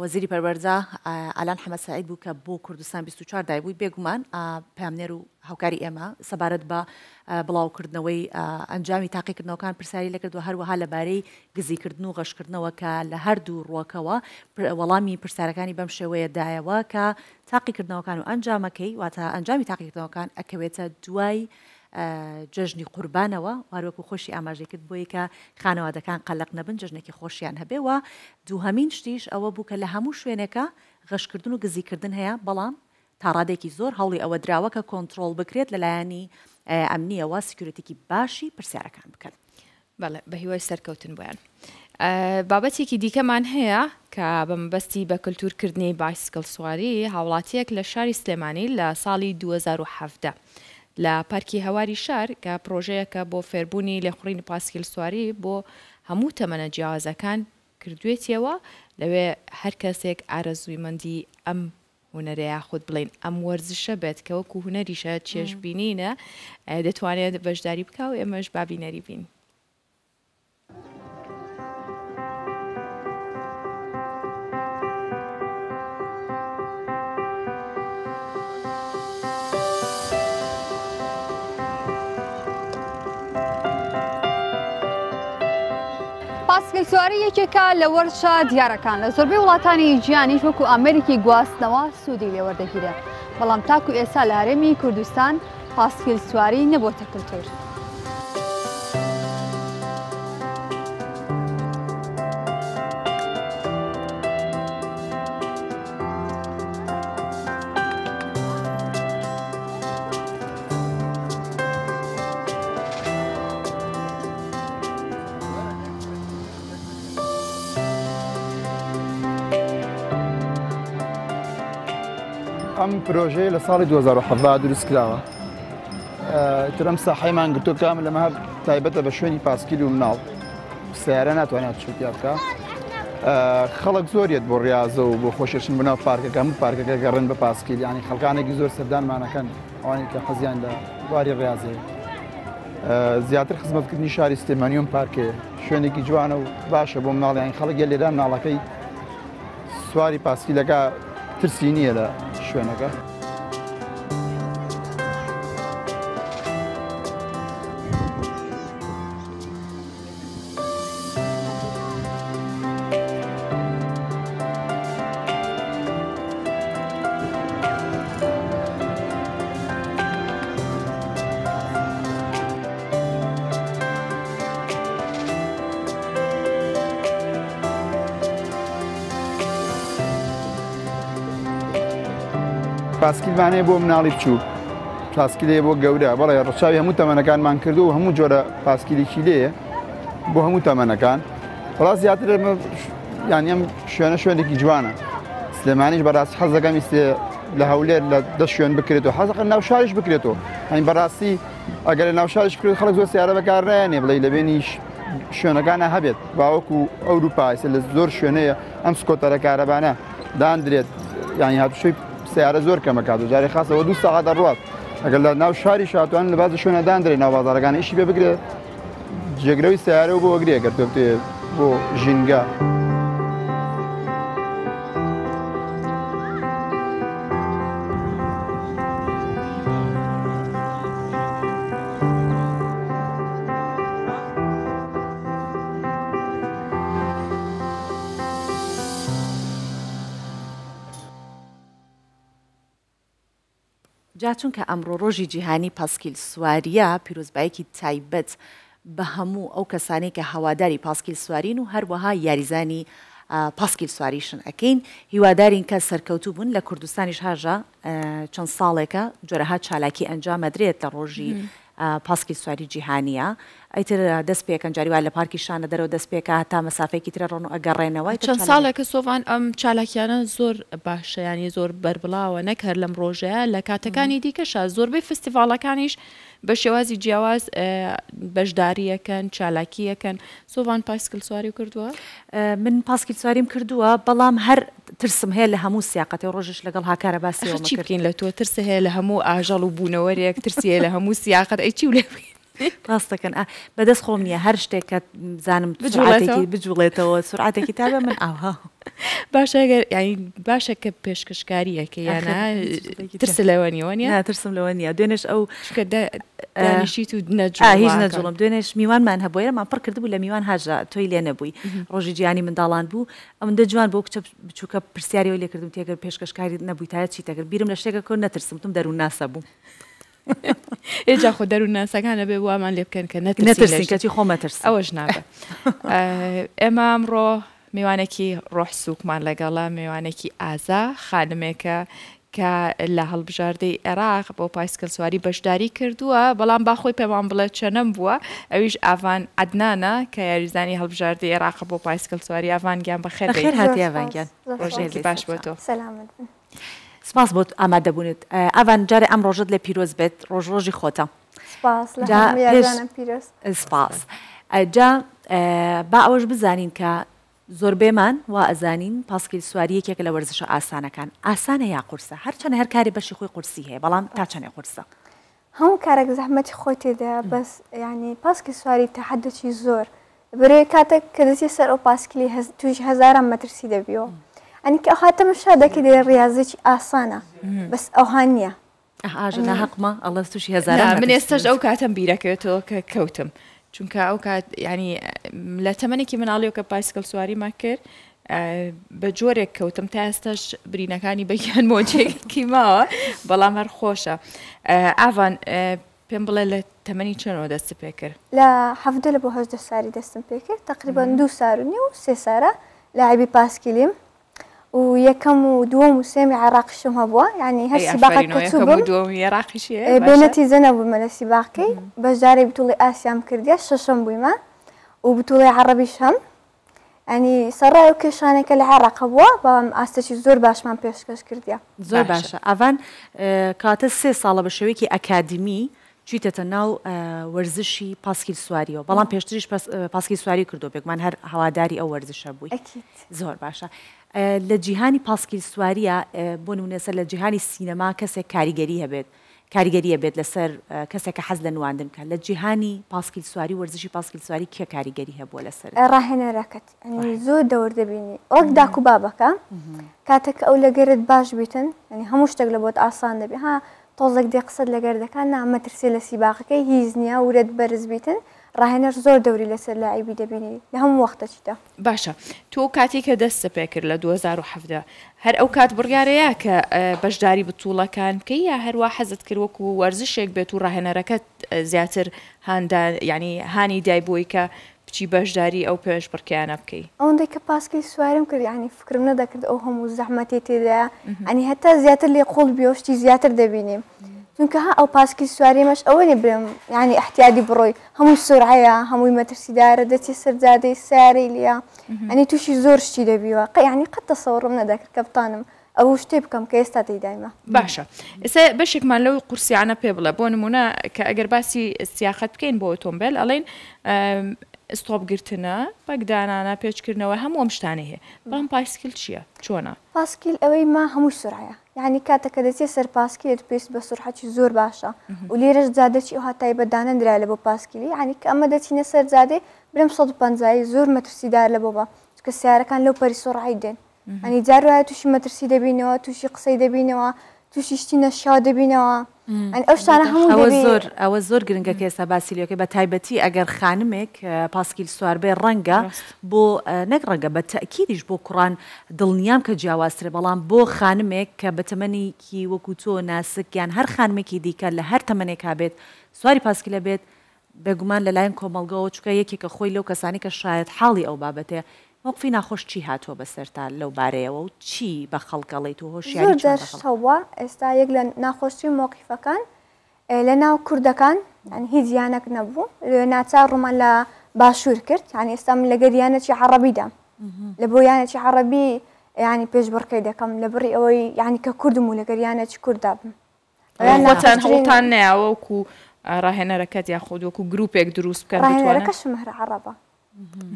وەزیری پەروەردە ئالان حەمە سەعید بوو کە بۆ کوردستان 24 دایبووی بێگومان پامنێر و هاوکاری ئێمە سەبارەت بە بڵاوکردنەوەی ئەنجامی تاقیکردنەوەکان پرسیاری لەکرد و هەروەها لەبارەی گزیکردن و غەشکردنەوە کە لە هەردوو ڕووەکەوە وەڵامی پرسیارەکانی بەم شێوەیە دایەوە کە تاقیکردنەوەکان و ئەنجامەکەی واتە ئەنجامی تاقیکردنەوەکان ئەکەوێتە دوای جەژنی قوربانەوە و هەروەکو خۆشی ئاماژەی کرد بۆی کە خانەوادەکان قەلەق نەبن جەژنێکی خۆشیان هەبێ و دووهەمین شتیش ئەوە بوو کە لە هەموو شوێنێکە غەشکردن و گزیکردن هەیە بەڵام تا ڕادەیەکی زۆر هەوڵی ئەوە دراوە کە کۆنتڕۆڵ بکرێت لە لایەنی ئەمنییەوە security ێکی باشی پرسیارەکان بکەن. بەڵێ بەهیوای سەرکەوتن بۆیان. بابەتێکی دیکەمان هەیە کە بە مەبەستی بە کلتور کردنی بایسکل سواری هاوڵاتیەک لە شاری سلێمانی لە ساڵی 2017 لە پارکی هەواری شار کە پرۆژەیەکە بۆ فێربوونی لێخوڕینی پاسکیل سواری بۆ هەموو تەمەنە جیاوازەکان کردوێتیەوە لەوێ هەر کەسێک ئارەزوویمەندی ئەم هونەرە یاخود بڵێین ئەم وەرزشە بێت کە وەکو هونەریشە چێژ بینینە دەتوانێت بەشداری بکا و ئێمەش با بینەری بین. پاسکیلسواری یەکێکە لە وەرزشە دیارەکان لە زۆربەی وڵاتانی جیهانیش وەکو ئامێرێکی گواستنەوە سوودی لێوەردەگیرێت بەڵام تاکو ئێستا لە هەرێمی کوردستان پاسکیلسواری نەبووەتە کلتور. ئەم پرۆژەیە لە ساڵی 2017 دروست کراوە تر ئەم ساحەیمان گرتووە کە ئەم لەمە تایبەتە بە شوێنی پاسکیل و مناڵ سیارە ناتوانێت چوتیا بکە خەڵک زۆریت بۆ ڕاضە و بۆ خۆشێشن بناو پارکەکە هەموو پارکەکە گەڕن بە پاسکیل ینی خەڵکانێکی زۆر سەردانمانەکەن ئەوانەی کە حەزیان لە بواری ڕاضەیە زیاتر خزمەتکردنی شاری سلێمانی ئەم پارکەیە شوێنێکی جوانە و باشە بۆ مناڵیان خەڵک گەل لێرە مناڵەکەی سواری پاسکیلەکە ترسی نییە لە شوێنەکە. پاسکیلمان هەیە بۆ مناڵی بچووک پاسکیل هەیە بۆ گەورە بەڵێ ڕەچاوی هەموو تەمەنەکانمان کردو و هەموو جۆرە پاسکیلێکی لێیە بۆ هەموو تەمەنەکان وڵا زیاتر یان ئەم شوێنە شوێنێکی جوانە سلێمانیش بەڕاستی حەز دەکەم ئیستێ لە هەولێر لە دە شوێن بکرێتەوە حەز دەکەم ناو شاریش بکرێتەوە هەین بەڕاستی ئەگەر لە ناو شاریش بکرێت خەڵک زۆر سیارە بەکار نایەنێ بڵێ لە بێنیش شوێنەکانە هەبێت باوەکو ئەوروپا ئیستێ لە زۆر شوێنەیە ئەم سکۆتەرە کارەبانە داندرێت یانی هاتوچۆی سیارە زۆر کەمەکات و جارێ خاصەوە دوو ساعت دەڕوات ئەگەر لە ناو شاری شاتوان لە بازی شوێنە داندرێت ناو بازارەکان ئیشی پێ بگرێت جێگرەوەی سەیارە و بۆ ئەگرێ گەر تۆ بتەوێ بۆ ژینگە. جا چونکە ئەمڕۆ ڕۆژی جیهانی پاسکیل سوارییە، پیرۆزبایەکی تایبەت بە هەموو ئەو کەسانەی کە هەواداری پاسکیل سوارین و هەروەها یاریزانی پاسکیل سواریشن ئەکەین، هیوادارین کە سەرکەوتوو بن، لە کوردستانیش هاژە چەند ساڵێکە جۆرەها چالاکی ئەنجام ئەدرێت لە ڕۆژی پاسکیل سواری جیهانیە ئیتر دەست پێکەن جاری وایە لە پارکی شانە دەرەوە دەست پێکا هەتا مەسافەیەکی ترە ڕۆن و ئەگەڕێنەوە ئیتر چەند ساڵێکە سۆڤان ئەم چالاکیانە زۆر باشە یانی زۆر بەربڵاوە نەک هەر لەم ڕۆژەیە لە کاتەکانی دیکەشا زۆربەی فستیڤاڵەکانیش بە شێوازی جیاواز بەشداریەکەن چالاکیەکەن سۆڤان پایسکل سواری کردووە؟ من پاسکیل سواریم کردووە بەڵام هەر. ترسم هەیە لە هەموو سیاقەتێ ڕۆژش لەگەڵ هاکارە باسی ئەخر چی بکەین لە تۆ ترسە هەیە لە هەموو ئاژەڵ و بوونەوەرێک ترسی هەیە لە هەموو سیاقەت ئەی چی لێ بکەین؟ ڕاست دەکەن ئا بەدەست خۆم نییە هەر شتێک کە بزانم سورعەتێکی بجوڵێتەوە سورعەتێکی تابە من ئاوها. باشە ئەگەر یانی باشە کە پێشکەشکاریەکە یان نا ترس لەوە نییە وانیە؟ نا ترسم لەوە نییە دوێنێش ئەو چونکە دانیشیت و نەجوڵا هیچ نەجوڵم دوێنێش میوانمان هەبوو ئێرەمان پڕ کردبوو لە میوان هاژە تۆی لێ نەبووی ڕۆژی جیهانی منداڵان بوو ئەوەندە جوان بوو ئەو کچە بچووکە پرسیاری ئەوەی لێ کردم تێگەر پێشکەشکاری نەبوویتایە چیت ئەکرد بیرم لە شتێکە کەوت نەترسم وتم دەروونناسە بووم. ئێ جا خۆ دەروونناسەکان ئەبێ وامان لێ بکەن کە نەترسین لە نەترسین کەچی خۆ مەترسن. ئەوەش نابێ. ئێمە ئەمڕۆ میوانێکی ڕۆح سووکمان لەگەڵە، میوانێکی ئازا، خانمێکە کە لە هەڵبژاردەی عێراق بۆ پایسکلسواری بەشداری کردووە، بەڵام با خۆی پێمان بڵێت چەنەم بووە، ئەویش ئاڤان عەدنانە کە یاریزانی هەڵبژاردەی عێراقە بۆ پایسکلسواری. ئاڤان گیان بەخێر بێیت. بەخێر هاتی ئاڤان گیان. ڕۆژێکی باش بۆ تۆ. سەلامەت بن. سپاس بۆ ئامادەبوونت. ئاڤان جارێ ئەم ڕۆژەت لێ پیرۆز بێت، ڕۆژ ڕۆژی خۆتە. سپاس لە هەموو یارانم پیرۆز. سپاس. جا با ئەوەش بزانین کە زۆربەیمان وا ئەزانین پاسکیل سواری یەکێکە لە وەرزشە ئاسانەکان، ئاسانە یا قورسە؟ هەرچەنە هەر کارێ بەشی خۆی قورسی هەیە بەڵام تا چەنێ قورسە؟ هەموو کارێک زەحمەتی خۆی تێدایە بەس یانی پاسکیل سواری تەحەدەکی زۆر لەبەرئەوەی کاتێک کە دەچیە سەر ئەو پاسکیلی تووشی هەزاران مەترسی دەبیەوە ئەنی کە ئەوها تەمەشا دەکەی دەڵێی ڕیازێکی ئاسانە بەس ئەوها نییە. ئەه ئاژە ناهەقمە ئەڵێ تووشی هەزاران نا من ئێستاش ئەو کاتەم بیرەکەوێتەوە کە کەوتم چونکە ئەو کات ینی لە تەمەنێکی مناڵیەوە کە پایسکل سواریمان کرد بە جۆرێک کەوتم تا ئێستاش برینەکانی بەگیان مۆجێکی ماوە بەڵام هەر خۆشە ئاڤان پێم بڵێ لە تەمەنی چەنەوە دەست پێ کرد؟ لە 17 لە بۆ 18 ساری دەستم پێ کرد تقریبا دوو سار و نیو سێ سارە لاعبی پاسکیلیم و یەکەم و دووەم و سێمی عێراقیشم هەبووە یعنی هەر سیباقە کە چووبم بێ نەتیجە نەبوومە لە سیباقەکەی بەشداری بتوڵی ئاسیام کردیە شەشەم بوویمە و بتوڵی عەڕەبیش هەم ینی سەڕای ئەو کێشانەی کە لە عێراق هەبووە بەڵام ئاستێکی زۆر باشمان پێشکەش کردیە. زۆر باشە ئاڤان کەواتە سێ ساڵە بە شێوەیەکی ئەکادیمی چویتەتە ناو وەرزشی پاسکیل سواریەوە بەڵام پێشتریش پاسکیل سواری کردووە بێگومان هەر هەواداری ئەو وەرزشە بووی زۆر باشە لە جیهانی پاسکیل سواریە بۆ نمونە لە جیهانی سینەما کەسێک کاریگەری هەبێت کاریگەری هەبێت لەسەر کەسێک کە حەز لە نواندن بکات لە جیهانی پاسکیل سواری وەرزشی پاسکیل سواری کێ کاریگەری هەبووە لەسەرت؟ ڕاهێنەرەکەت یانی زۆر دەور دەبینی وەک داک و بابەکە کاتێک کە ئەو لەگەرت باش بیتن یانی هەموو شتێک لە بۆت ئاسان دەبی ها تۆزێک دێ قسەت لەگەر دەکات نا مەترسیە لە سیباقەکەی هیچ نییە ورەت بەرز بیتن ڕاهێنەر زۆر دەوری لەسەر لاعیبی دەبینی لە هەموو وەختەکیدا. باشە تۆ کاتێک کە دەستت پێکرد لە 2017 هەر ئەو کات بڕیارەیە کە بەشداری بتوڵەکان بکەی یا هەروا حەزت کرد وەکو وەرزشێک بێت و ڕاهێنەرەکەت زیاتر هاندا یعنی هانی دای بۆی کە بچی بەشداری ئەو پێشبڕکێیانە بکەی؟ ئەوەندەی کە پاسکیل سواریم کرد یانی فکرم نەدەکرد ئەو هەموو زەحمەتیەی تێدایە یانی هەتا زیاتر لێ قوڵ بیەوە شتی زیاتر دەبینی چونکە ها ئەو پاسکیل سواریەمەش ئەوە نیە برێم یانی ئیحتیادی بڕۆی هەمووی سورعەیە هەمووی مەترسیدارە دەچی سەر جادەی سەیارەی لێیە یانی تووشی زۆر شتی دەبیەوە قە یانی قەت تەسەوڕم نەدەکرد کە بتانم ئەو شتەی بکەم کە ئێستا تێیدایمە. باشە ئێستا بەشێکمان لەو قورسیانە پێ بڵێ بۆ نمونە کە ئەگەر باسی سیاقەت بکەین بۆ ئۆتۆمبێل ئەڵێن ستۆپ گرتنە پەکدانانە پێچکردنەوە هەموو ئەم شتانەی هەیە بەڵام پایسکل چییە چۆنە؟ پاسکیل ئەوەی ما هەمووی سورعەیە یانی کاتێک کە دەچیە سەر پاسکیلت پێویست بە سورعەکی زۆر باشە و لێرەش جادەکی ئەوها تایبەت دانەندرایە لە بۆ پاسکیلی یانی کە ئەمە دەچینە سەر جادەی برێم 150 زۆر مەترسیدار لە بۆ بە چونکە سەیارەکان لەو پەری سورعەی دێن ئەنی جار وایە تووشی مەترسی دەبینەوە تووشی قسەی دەبینەوە تووشی شتی نەشیاو دەبینەوە ئەنی ئەو شتانە هەموو ئەوە زۆر ئەوە زۆر گرنگە کە ئێستا باسی لێکەی بە تایبەتی ئەگەر خانمێک پاسکیل سوار بێ ڕەنگە بۆ نەک ڕەنگە بە تەئکیدیش بۆ کوڕان دڵنیام کە جیاوازترە بەڵام بۆ خانمێک کە بە تەمەنێکی وەکو تۆ ناسک یان هەر خانمێکی دیکە لە هەر تەمەنێکا بێت سواری پاسکیلە بێت بێگومان لەلایەن کۆمەڵگەوە چونکە یەکێکە خۆی لەو کەسانەی کە شایەتحاڵی ئەو بابەتەیە، مەوقفی ناخۆش چی هاتووە بەسەرتا لەو بارەیەوە و چی بە خەڵک ئەڵێیت و هۆشیاری زۆر چۆن جار بە شت خەڵک. هەبووە ئێستا یەک لە ناخۆشترین مەوقیفەکان لە ناو کوردەکان یانی هیچ یانەک نەبوو لێ ناچار ڕوومان لە باشوور کرد یانی ئێستا من لەگەر یانەکی عەڕەبیدام لە بۆ یانەکی عەڕەبی یانی پێشبڕکێ دەکەم لە بڕی ئەوەی یانی کە کوردم و لەگەر یانەکی کورددا بم. خۆتان هەوڵتان نەیاوە وەکو ڕاهێنەرەکەت یاخود وەکو گروپێک دروست بکەن ڕاهێنەرەکەشم هەر عەڕەبە.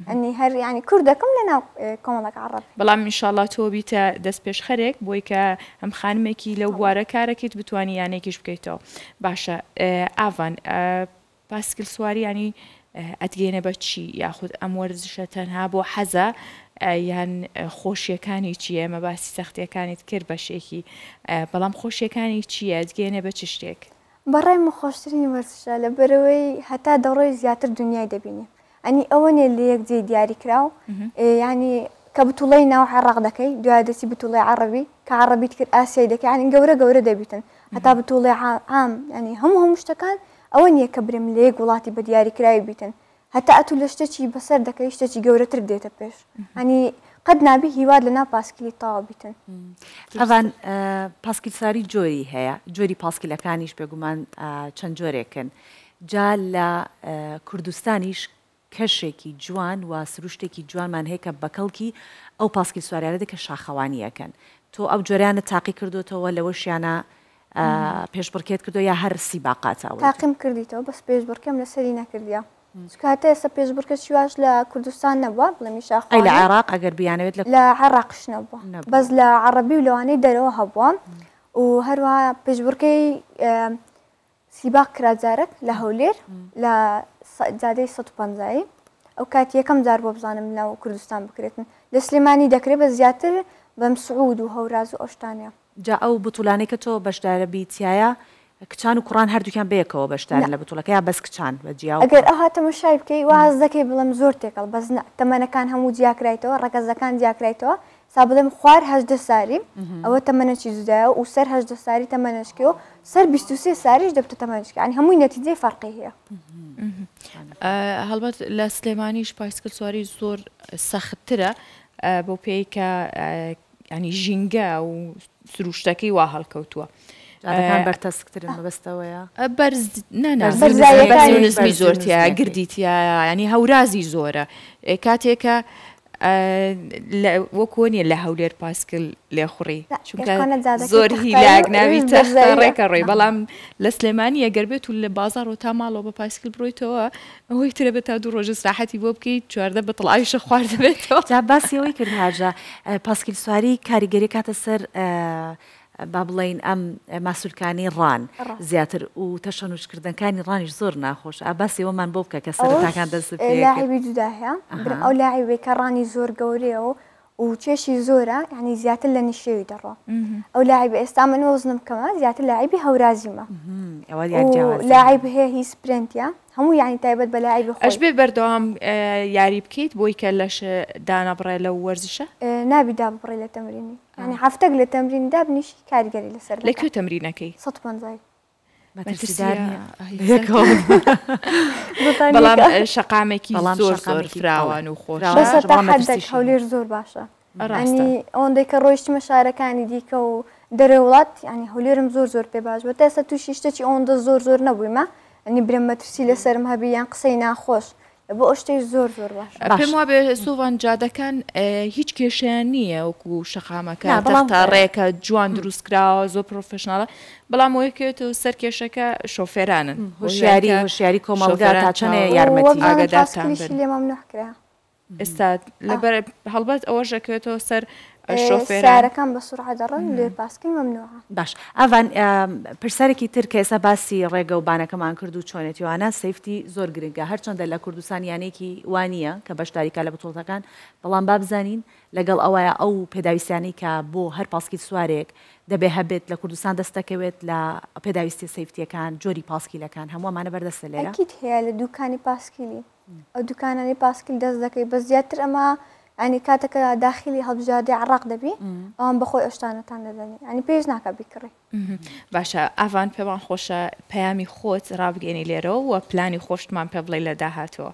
ئەنی هەر ینی کوردەکەم لە ناو کۆمەڵک عەڕەب. بەڵام ئینشاڵا تۆ بیتە دەستپێشخەرێک بۆی کە هەم خانمێکی لەو بوارە کارەکەیت بتوانی یانەیەکیش بکەیتەوە باشە ئاڤان پاسکیل سواری ینی ئەتگەینە بە چی یاخود ئەم وەرزشە تەنها بۆ حەزە یان خۆشیەکانی چییە ئێمە باسی سەختیەکانیت کرد بەشێکی بەڵام خۆشیەکانی چییە ئەتگەینە بە چ شتێک؟ بەڕای من خۆشترین وەرزشە لەبەرئەوەی هەتا دەڕۆی زیاتر دونیای دەبینی ئەنی ئەوە نیە لە یەک جێی دیاری کراو یانی کە بتوڵەی ناو عێڕاق دەکەی دوای دەچی بتوڵەی عەڕەبی کە عەڕەبیت کرد ئاسیای دەکەی یانی گەورە گەورە دەبیتن هەتا بتوڵەی عام یانی هەموو هەموو شتەکان ئەوە نیە کە برێم لە یەک وڵاتی بە دیاری کراوی بیتن هەتا ئەتوو لە شتەکی بەسەر دەکەی شتەکی گەورەتر دێتە پێش ئەنی قەت نابی هیوات لە ناو پاسکیلی تەواو بیتن. ئەڤان پاسکیلسواری جۆری هەیە جۆری پاسکیلەکانیش بێگومان چەند جۆرێکن جا لە کوردستانیش کەشێکی جوان و سروشتێکی جوانمان هەیە کە بەکەڵکی ئەو پاسکیل سواریانە دێت کە شاخەوانی ئەکەن تۆ ئەو جۆریانە تاقی کردوتەوە لەوەشیانە پێشبڕکێت کردوە یا هەر سیباقاتە ئەوەی تۆ؟ تاقیم کردیتەوە بەس پێشبڕکێم لەسەری نەکردیە چونکە هەتا ئێستا پێشبڕکێ چی واش لە کوردستان نەبوە بڵێم ئی ئەی لە شاخەوانی عێراق ئەگەر بیانەوێت لە لە عێراقیش نەبوە نەبوە. بەس لە عەڕەبی و لەوانەی دەرەوە هەبوە و هەروەها پێشبڕکێی سیباق کرا جارەک لە هەولێر لە جادەی 150 ی ئەو کات یەکەم جار بۆ بزانم لە کوردستان بکرێتن لە سلێمانی دەکرێت بە زیاتر بەم سعود و هەوراز و ئەو شتانەیە. جا ئەو بتولانەی کە تۆ بەشدارە بی تیایا کچان و کوڕان هەردووکیان بەیەکەوە بەشدارن نا. لە بتولەکە یا بەس کچان بە جیا و ئەگەر کوڕان؟ ئەوها تەمەشای بکەی وا هەست دەکەی بڵێم زۆر تێکەڵ بەس نا تەمەنەکان هەموو جیا کرایتەوە ڕەگەزەکان جیا کرایتەوە سا بڵێم خوار 18 ساری ئەوە تەمەنەکی جودایە و سەر 18 ساری تەمەنەشکی و سەر 23 ساریش دەبتە تەمەنشکی یانی هەمووی نەتیجەی فەرقی هەیە. هەڵبەت لە سلێمانیش پایسکل سواری زۆر سەختترە بەو پێی کە ینی ژینگە و سروشتەکەی وا هەڵکەوتووە. جادەکان بەرتەسکترن مەبەست ئەوەیە؟ بەرز نا نا بەرزاییەکانی بەرز و نزمی زۆر تیایە گردی تیایە ینی هەورازی زۆرە کاتێکە وەک وە نیە لە هەولێر پاسکل لێخوڕی چونکە زۆر هیلاک ناوی تەختە ڕێکە ڕۆی بەڵام لە سلێمانی ئەگەر بێت و لە بازاڕ تا ماڵەوە بە پاسکل بڕۆیتەوە ئەوەی ترە بێت تا دوو ڕۆژ ئیسراحەتی بۆ بکەیت 14 بتڵ ئاویشە خواردبێتەوە. جا باسی ئەوەی کرد هاژە پاسکیل سواری کاریگەری کاتە سەر با بڵێین ئەم ماسولکانەی ڕان زیاتر و تەشەنوجکردنەکانی ڕانیش زۆر ناخۆشە ئا باسی ئەوەمان بۆ بکە کە سەرەتاکان دەستت پێ کرد. لاعیبی جودا هەیە برم ئەو لاعیبەی کە ڕانی زۆر گەورەیە و و کێشی زۆرە یانی زیاتر لە نشێوی دەڕوا ئەو لاعیبە ئێستا من وەزنم کەمە زیاتر لاعیبی هەورازیمە ئەوە دیار جیاوازی لاعیب هەیە هی سپرێنتە هەموو یانی تایبەت بە لاعیبی خۆی. ئەشبێ بەردەوام یاری بکەیت بۆی کە لەش دانەبڕێ لەو وەرزشە؟ نابی داببڕێ لە تەمرینی. یانی هەفتەک لە تەمرین دابنیشی کاریگەری لەسەر لە کوێ تەمرینەکەی؟ 150 مەترسیدار نییە بەڵام شەقامێکی زۆر زۆر فراوان و خۆش بەسەر تا حەدێک هەولێر زۆر باشە ینی ئەوەندەی کە ڕۆیشتمە شارەکانی دیکە و دەرەوەی وڵات ینی هەولێرم زۆر زۆر پێ باش بوو تا ئێستا تووشی شتێکی ئەوەندە زۆر زۆر نەبوویمە ینی برێم مەترسی لەسەرم هەبی یان قسەی ناخۆش بۆ ئەو شتەی زۆر زۆر باشە. پێم وابێ سۆڤان جادەکان هیچ کێشەیان نییە وەکو شەقامەکە نا بەڵام تەختە ڕێکە جوان دروست کراوە زۆر پرۆفێشناڵە بەڵام ئەوەی کەوێتەوە سەر کێشەکە شۆفێرانن هۆشیاری هۆشیاری هۆشیاری کۆمەڵگا شۆفێران تا چەنێ چاو یارمەتی وەبزانم ئاگادارتان پاسکلیشی بن لێ مەمنوع کرا. ئێستا لەبەر هەڵبەت ئەوەش ئەکەوێتەوە سەر شۆفێران. سەیارەکان بە سورعە دەڕۆن لێ پاسکیل مەمنوعە. باش ئاڤان پرسیارێکی تر کە ئێستا باسی ڕێگە و بانەکەمان کرد و چۆنێتی وانە safety زۆر گرنگە هەرچەندە لە کوردستان یانەیەکی وا نییە کە بەشداری کا لە بتوڵتەکان بەڵام با بزانین لەگەڵ ئەوەیە ئەو پێداویستیانەی کە بۆ هەر پاسکیل سوارێک دەبێ هەبێت لە کوردستان دەست دەکەوێت لە پێداویستیە safety یەکان جۆری پاسکیلەکان هەموو ئەمانە بەردەستە لێرە؟ ئەکید هەیە لە دوکانی پاسکیلی ئەو دوکانانەی پاسکیل دەست دەکەی بەس زیاتر ئەمە ینی کاتەکە داخلی هەڵبژاردەی عراق دەبی ئەوان بەخۆی ئەو شتانەتان دەدەنی ینی پێویست ناکە بیکڕی. باشە ئاڤان پێمان خۆشە پەیامی خۆت ڕابگەینی لێرەوە و پلانی خۆشتمان پێ بڵێی لە داهاتووە.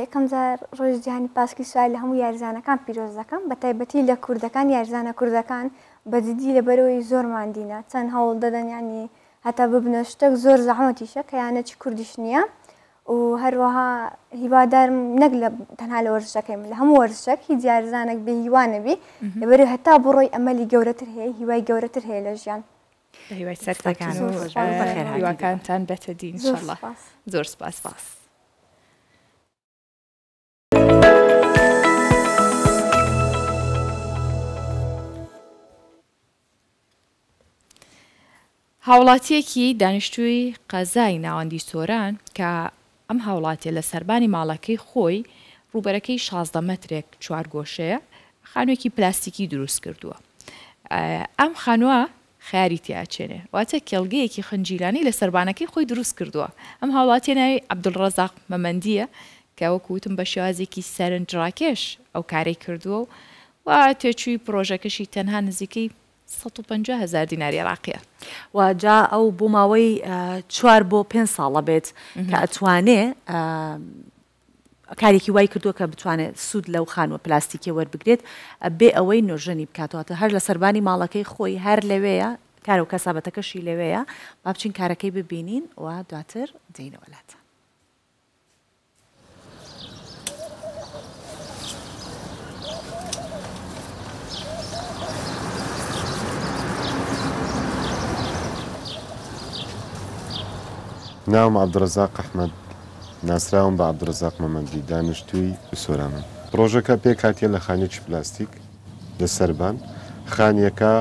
یەکەم جار ڕۆژی جیهانی پاسکیل سواری لە هەموو یاریزانەکان پیرۆز دەکەم بە تایبەتی لە کوردەکان یاریزانە کوردەکان بە جدی لەبەرەوەی زۆر ماندینە چەند هەوڵ دەدەن ینی هەتا ببنە شتێک زۆر زەحمەتیشە کە یانەکی کوردیش نییە و هەروەها هیوادارم نەک لە تەنها لە وەرزشەکەی من لە هەموو وەرزشێک هیچ یاریزانێک بێ هیوا نەبی لەبەر هەتا بڕۆی ئەمەلی گەورەتر هەیە هیوای گەورەتر هەیە لە ژیان. بە هیوای سەرکەوتن زۆر و سوپاس. بەخێرهاتیت. هیواکانتان بێتە دی زۆر ان شاءاللە. سوپاس. زۆر سوپاس. هاوڵاتییەکی دانیشتووی قەزای ناوەندی سۆران کە ئەم هاوڵاتیە لە سەربانی ماڵەکەی خۆی ڕووبەرەکەی 16 مەترێک چوارگۆشەیە خانوویەکی پلاستیکی دروست کردووە ئەم خانووە خەیاری تیا ئەچێنێ واتە کێڵگەیەکی خنجیلانەی لە سەربانەکەی خۆی دروست کردووە ئەم هاوڵاتیە ناوی عەبدولڕەزاق مەمەندیە کە وەکو وتم بە شێوازێکی سەرنجڕاکێش ئەو کارەی کردووە و تێچووی پڕۆژەکەشی تەنها نزیکەی 150 هەزار دیناری عێراقیە. و جا ئەو بۆ ماوەی چوار بۆ پێنج ساڵە بێت کە ئەتوانێ کارێکی وای کردووە کە بتوانێت سوود لەو خانووە پلاستیکیە وەربگرێت بێ ئەوەی نۆژەنی بکاتەوە هەر لە سەربانی ماڵەکەی خۆی هەر لەوێیە کارە و کەسابەتەکەشی لەوێیە با بچین کارەکەی ببینین و دواتر دێینەوە لاتان. ناوم عەبدولرەزاق ئەحمەد، ناسراوم بە عەبدولرەزاق مەمەندی، دانیشتووی سۆرانم. پڕۆژەکە پێکهاتیە لە خانیەکی پلاستیک لە سەربان، خانیەکە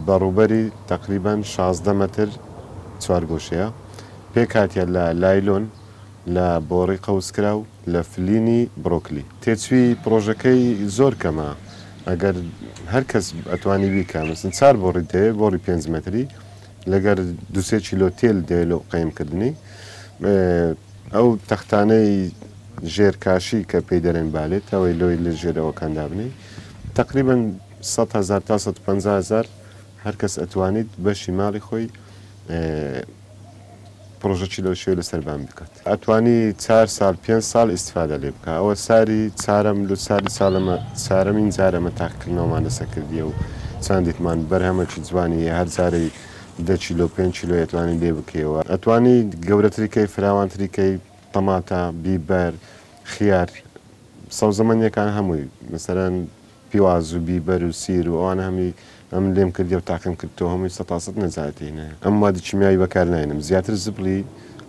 بە ڕووبەری تەقریبەن 16 مەتر چوارگۆشەیە، پێکهاتیە لە لایلۆن، لە بۆڕی قەوسکراو، لە فلینی بڕۆکلی. تێچووی پڕۆژەکەی زۆر کەمە، ئەگەر هەر کەس ئەتوانی بیکا، مەسەن چار بۆڕیت دەوێ، بۆڕی پێنج مەتری، لەگەر دوو سێ کیلۆ تێل دەوێ لۆ قەیم کردنی. ئەو تەختانەی ژێر کاشی کە پێی دەرێن بالێت، ئەوەی لۆی لە ژێر ئەوەکان دابنێی، تەقریبەن 100 هەزار تا 150 هەزار هەر کەس ئەتوانیت بەشی ماڵی خۆی پڕۆژەکی لەو شێوەی لەسەر بان بکات. ئەتوانی چار سال پێنج ساڵ ئیستفادە لێ بکا ئەوە ساری چارەم لۆ ساری ساڵەمە چارەمین جارەمە تاقیکردنەوەمان لەسەر کردیە و چاندیتمان بەرهەمەکی جوانی هەیە هەر جارەی دە کیلۆ پێنج کیلۆی ئەتوانی لێ بکەیەوە ئەتوانی گەورەتری کەی فراوانتری کەی تەماتە بیبەر خیار سەوزەمەنیەکان هەمووی مەسەلەن پیواز و بیبەر و سیر و ئەوانە هەمووی ئەمن لێم کردیە و تاقیم کردتەوە هەمووی سەتاسەت نەجاتی هینایە. ئەم موادی کیمیاوی بەکار ناینم زیاتر زبڵی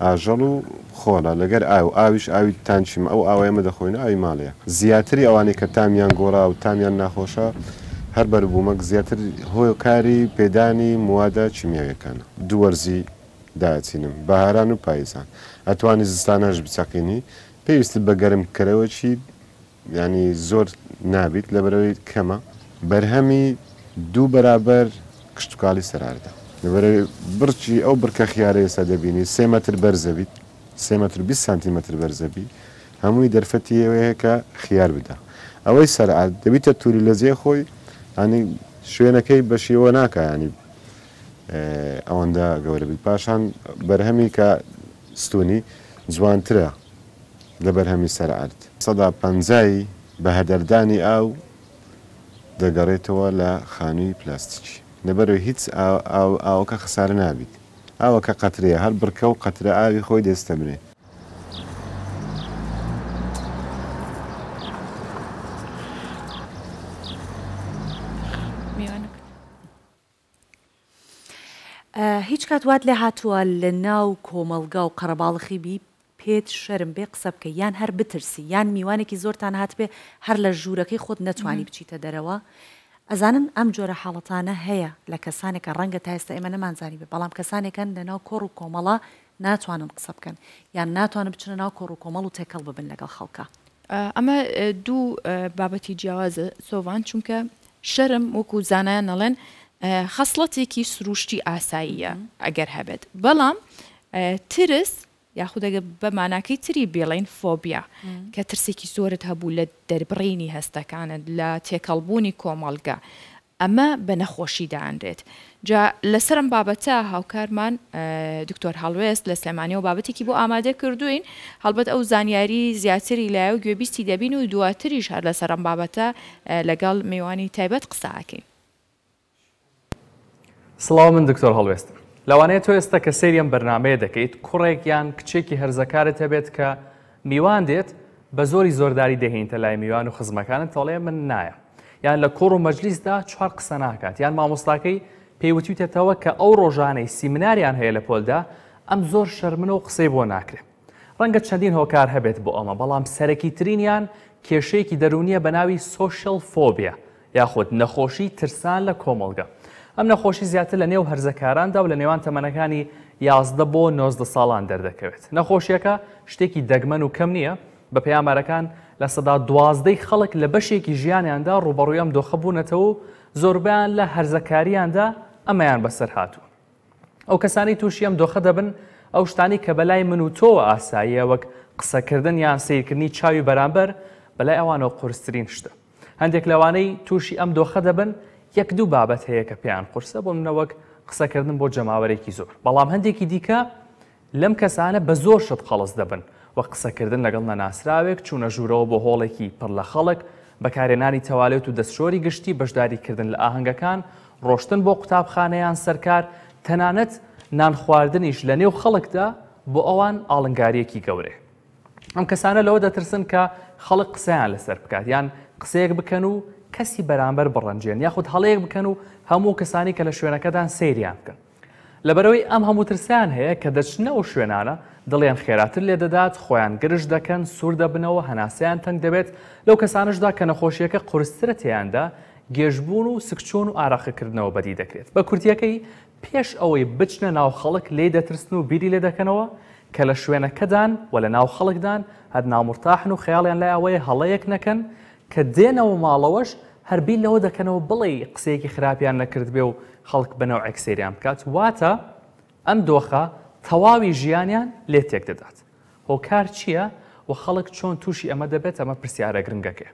ئاژەڵ و خۆڵە لەگەر ئاو ئاویش ئاوی تانکیمە ئەو ئاوەی ئەمە دەخۆین ئاوی ماڵیە زیاتری ئەوانەی کە تامیان گۆڕا و تامیان ناخۆشە هەر بەروبوومەک زیاتر هۆکاری پێدانی موادە کیمیاویەکانە. دوو وەرزی دائەچینم بەهاران و پایزان ئەتوانی زستانانش بچەقینی پێویستت بە گەرم کەرەوەکی یانی زۆر نابیت لەبەرئەوەی کەمە. بەرهەمی دوو بەرابەر کشتوکاڵی سەرئاردە. لەبەرئەوەی بڕکی ئەو بڕکە خیارەی ئێستا دەبینی سێ مەتر بەرزەبیت، سێ مەتر و 20 سانتیمەتر بەرزەبی، هەمووی دەرفەتی ئەوەی هەیە کە خیار بدا. ئەوەی سەرئارد دەبیتە توری لە جێ خۆی یانی شوێنەکەی بە شێوە ناکا یانی ئەوەندە گەورە بیت. پاشان بەرهەمی کە ستونی جوانترە. لە بەرهەمی سەر عەرد. سەدا پەنجای بەهەدەردانی ئاو دەگەڕێتەوە لە خانووی پلاستیکی. لەبەرئەوەی هیچ ئاو ئاوەکە خەسارە نابیت. ئاوەکە قەترەیە، هەر بڕکە و قەترە ئاوی خۆی دەستەمرێ. هیچ کات وات لێ هاتووە لە ناو کۆمەڵگا و قەرەباڵخی بی پێت شەرم بێ قسە بکەی یان هەر بترسی یان میوانێکی زۆرتان هاتبێ هەر لە ژوورەکەی خۆت نەتوانی بچیتە دەرەوە ئەزانن ئەم جۆرە حاڵەتانە هەیە لە کەسانێکە ڕەنگە تا ئێستا ئێمە نەمانزانیبێ بەڵام کەسانێکن لە ناو کۆڕ و کۆمەڵە ناتوانن قسە بکەن یان ناتوانن بچنە ناو کۆڕ و کۆمەڵ و تێکەڵ ببن لەگەڵ خەڵکا. ئەمە دوو بابەتی جیاوازە سۆڤان چونکە شەرم وەکو زانایان ئەڵێن خەسڵەتێکی سروشتی ئاساییە ئەگەر هەبێت بەڵام ترس یاخود ئەگەر بە ماناکەی تری بێڵین فۆبیا کە ترسێکی زۆرت هەبوو لە دەربڕینی هەستەکانت لە تێکەڵبوونی کۆمەڵگە ئەمە بە نەخۆشی دائەنرێت. جا لەسەر ئەم بابەتە هاوکارمان دکتۆر هەڵوێست لە سلێمانیەوە بابەتێکی بۆ ئامادە کردووین، هەڵبەت ئەو زانیاری زیاتری لایە و گوێبیستی دەبین و دواتریش هەر لەسەر ئەم بابەتە لەگەڵ میوانی تایبەت قسە ئەکەین. سڵاو من دکتۆر هەڵوێستم. لەوانەیە تۆ ئێستا کە سەیری ئەم بەرنامەیە دەکەیت کوڕێک یان کچێکی هەرزەکارت هەبێت کە میوان دێت بە زۆری زۆرداری دەهێنیتە لای میوان و خزمەکانت دەڵێ من نایەم یان لە کۆڕ و مەجلیسدا چوار قسە ناکات یان مامۆستاکەی پێی وتویتەتەوە کە ئەو ڕۆژانەی سیمناریان هەیە لە پۆلدا ئەم زۆر شەرمنە و قسەی بۆ ناکرێ ڕەنگە چەندین هۆکار هەبێت بۆ ئەمە بەڵام سەرەکی ترینیان کێشەیەکی دەروونیە بە ناوی social phobia یاخود نەخۆشی ترسان لە کۆمەڵگە. ئەم نەخۆشی زیاتر لە نێو هەرزەکاراندا و لە نێوان تەمەنەکانی 11 بۆ 19 ساڵان دەردەکەوێت. نەخۆشیەکە شتێکی دەگمەن و کەم نییە، بەپێی ئامارەکان 12%ی خەڵک لە بەشێکی ژیانیاندا ڕووبەڕووی ئەم دۆخە بوونەتەوە و زۆربەیان لە هەرزەکاریاندا ئەمەیان بەسەر هاتووە. ئەو کەسانەی تووشی ئەم دۆخە دەبن، ئەو شتانەی کە بەلای من و تۆوە ئاساییە وەک قسەکردن یان سەیرکردنی چاوی بەرامبەر، بەلای ئەوانەوە قورسترین شتە. هەندێک لەوانەی تووشی ئەم دۆخە دەبن، یەک دوو بابەت هەیە کە پێیان قورسە، بۆ نمونە وەک قسەکردن بۆ جەماوەرێکی زۆر، بەڵام هەندێکی دیکە لەم کەسانە بە زۆر شت قەڵس دەبن، وەک قسەکردن لەگەڵ نەناسراوێک، چوونە ژوورەوە بۆ هۆڵێکی پڕ لە خەڵک، بەکارهێنانی تەوالێت و دەستشۆری گشتی، بەشداریکردن لە ئاهەنگەکان، ڕۆشتن بۆ قوتابخانە یان سەرکار، تەنانەت نانخواردنیش لە نێو خەڵکدا بۆ ئەوان ئاڵنگارییەکی گەورەیە. ئەم کەسانە لەوە دەترسن کە خەڵک قسەیان لەسەر بکات یان قسەیەک بکەن و کەسی بەرامبەر بڕەنجێن یاخود هەڵەیەک بکەن و هەموو کەسانی کە لە شوێنەکەدان سەیریان بکەن. لەبەرئەوەی ئەم هەموو ترسەیان هەیە کە دەچنە ئەو شوێنانە دڵیان خێراتر لێدەدات، خۆیان گرژ دەکەن، سوور دەبنەوە، هەناسەیان تەنگ دەبێت، لەو کەسانەشدا کە نەخۆشییەکە قورسترە تێیاندا گێژبوون و سکچوون و ئارەقەکردنەوە بەدی دەکرێت. بە کورتییەکەی پێش ئەوەی بچنە ناو خەڵک لێی دەترسن و بیری لێدەکەنەوە کە لە شوێنەکەدان و لە ناو خەڵکدان هەر نامورتاحن و خەیاڵیان لای ئەوەیە هەڵەیەک نەکەن، کە دێنەوە ماڵەوەش هەر بیر لەوە دەکەنەوە بڵێی قسەیەکی خراپیان نەکردبێ و خەڵک بە نەوعێک سەیریان بکات، واتە ئەم دۆخە تەواوی ژیانیان لێ تێکدەدات. هۆکار چییە و خەڵک چۆن تووشی ئەمە دەبێت ئەمە پرسیارە گرنگەکەیە.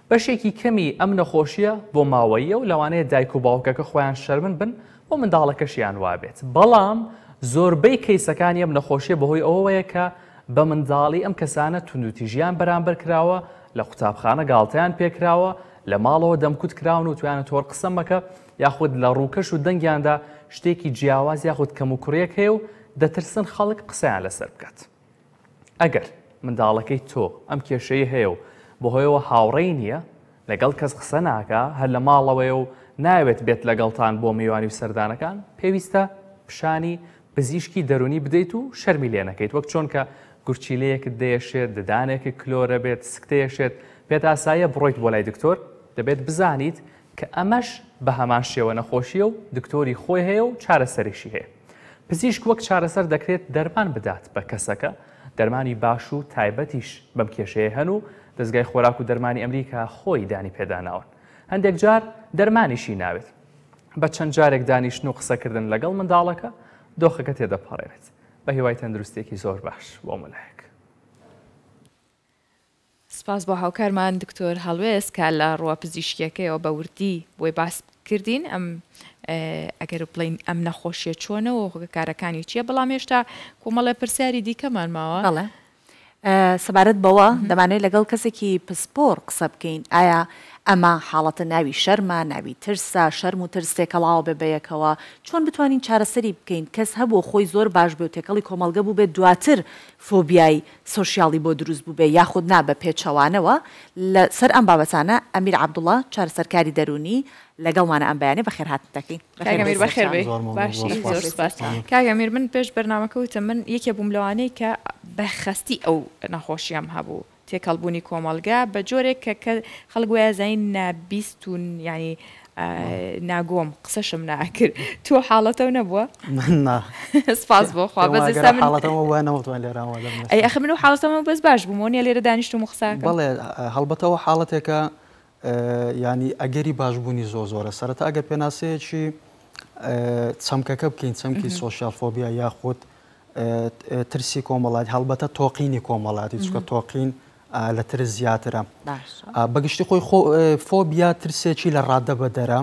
بەشێکی کەمی ئەم نەخۆشییە بۆماوەییە و لەوانەیە دایک و باوکەکە خۆیان شەرمن بن و منداڵەکەشیان وابێت، بەڵام زۆربەی کەیسەکانی ئەم نەخۆشییە بەهۆی ئەوەوەیە کە بە منداڵی ئەم کەسانە توندوتیژیان بەرامبەر کراوە، لە قوتابخانە گاڵتەیان پێکراوە، لە ماڵەوە دەمکوت کراون و تویانە تۆر قسە مەکە، یاخود لە ڕووکەش و دەنگیاندا شتێکی جیاواز یاخود کەموکوڕیەک هەیە و دەترسن خەڵک قسەیان لەسەر بکات. ئەگەر منداڵەکەی تۆ ئەم کێشەی هەیە و بەهۆیەوە هاوڕێی نییە، لەگەڵ کەس قسە ناکا، هەر لە ماڵەوەیە و نایەوێت بێت لەگەڵتان بۆ میوانی و سەردانەکان، پێویستە پیشانی پزیشکی دەروونی بدەیت و شەرمی لێ نەکەیت، وەک چۆن کە گورچیلەیەکت دەیەشێت، ددانێکت کلۆرە بێت، سکت دەیەشێت، پێت ئاساییە بڕۆیت بۆ لای دکتۆر، دەبێت بزانیت کە ئەمەش بە هەمان شێوە نەخۆشییە و دکتۆری خۆی هەیە و چارەسەریشی هەیە. پزیشک وەک چارەسەر دەکرێت دەرمان بدات بە کەسەکە، دەرمانی باش و تایبەتیش بەم کێشەیە هەن و دەزگای خۆراک و دەرمانی ئەمریکا خۆی دانی پێداناون. هەندێک جار دەرمانیشی ناوێت. بە چەند جارێک دانیشتن و قسەکردن لەگەڵ منداڵەکە دۆخەکە تێدەپەڕێنێت. بە هیوای تەندروستییەکی زۆر باش بۆ هەموو لایەک. سپاس بۆ هاوکارمان دکتۆر هەڵوێست کە لە ڕووە پزیشکیەکەیەوە بە وردی بۆی باس کردین ئەم ئەگەر بڵین ئەم نەخۆشیە چۆنە و هۆکارەکانی چییە بەڵام هێشتا کۆمەڵێ پرسیاری دیکەمان ماوە. بەڵێ سەبارەت بەوە دەمانەوێت لەگەڵ کەسێکی پسپۆڕ قسە بکەین ئایا ئەمە حاڵەتە ناوی شەرمە ناوی ترسە شەرم و ترس تێکەڵاوە بێ بەیەکەوە چۆن بتوانین چارەسەری بکەین کەس هەبوو خۆی زۆر باش بێ و تێکەڵی کۆمەڵگە بووبێت دواتر فۆبیای سۆشیالی بۆ دروست بووبێ یاخود نا بە پێچەوانەوە، لە سەر ئەم بابەتانە ئەمیر عەبدوڵا چارەسەرکاری دەروونی لەگەڵمانە ئەم بەیانیە بەخێرهاتنت دەکەین. کاک ئەمیر بەخێر بێی. باشی زۆر سوپاس. کاک ئەمیر من پێش بەرنامەکە وتم من یەکێ بووم لەوانەی کە بە خەستی ئەو نەخۆشیەم هەبوو تێکەڵبوونی کۆمەڵگا بە جۆرێک کە کە خەڵک وایە زانی نابیست و یانی ناگۆم قسەشم ناکرد تۆ حاڵەتەو نەبووە؟ من نا. سپاس بۆ خوا بەس ئێستا من حاڵەتەمە وایە نەمتوانی لێرە ئامادە بم. ئەی ئەخر من ئەو حاڵەتەمە بەس باش بووم وەنیە لێرە دانیشتوم و قسە ئەکەم. بەڵێ هەڵبەتە ئەوە حاڵەتێکە یانی ئەگەری باشبوونی زۆر زۆرە سەرەتا ئەگەر پێناسەیەکی چەمکەکە بکەین چەمکی social phobia یاخود ترسی کۆمەڵاتی هەڵبەتە تۆقینی کۆمەڵاتی چونکە تۆقین لە ترس زیاترە. بەگشتی خۆی فۆبیا ترسێکی لە ڕادە بەدەرە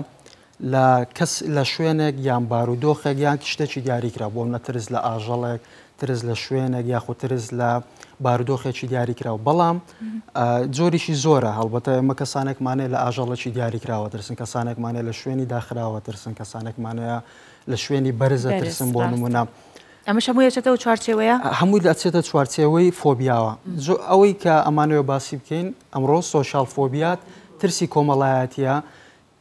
لە کەس لە شوێنێک یان بارودۆخێک یان شتێکی دیاریکرا بۆ منە ترس لە ئاژەڵێک ترس لە شوێنێک یاخود ترس لە بارودۆخێکی دیاریکراوە بەڵام جۆریشی زۆرە هەڵبەتە ئێمە کەسانێکمانەیە لە ئاژەڵێکی دیاریکراوە ترسن کەسانێکمانەیە لە شوێنی داخراوە ترسن کەسانێکمانەیە لە شوێنی بەرزە ترسن بۆ نمونە. ئەمەش هەمووی ئەچێتەوە چوارچێوەیە؟ هەمووی ئەچێتە چوارچێوەی فۆبیاوە. ئەوەی کە ئەمانەوێ باسی بکەین ئەمڕۆ social phobia ترسی کۆمەڵایەتییە،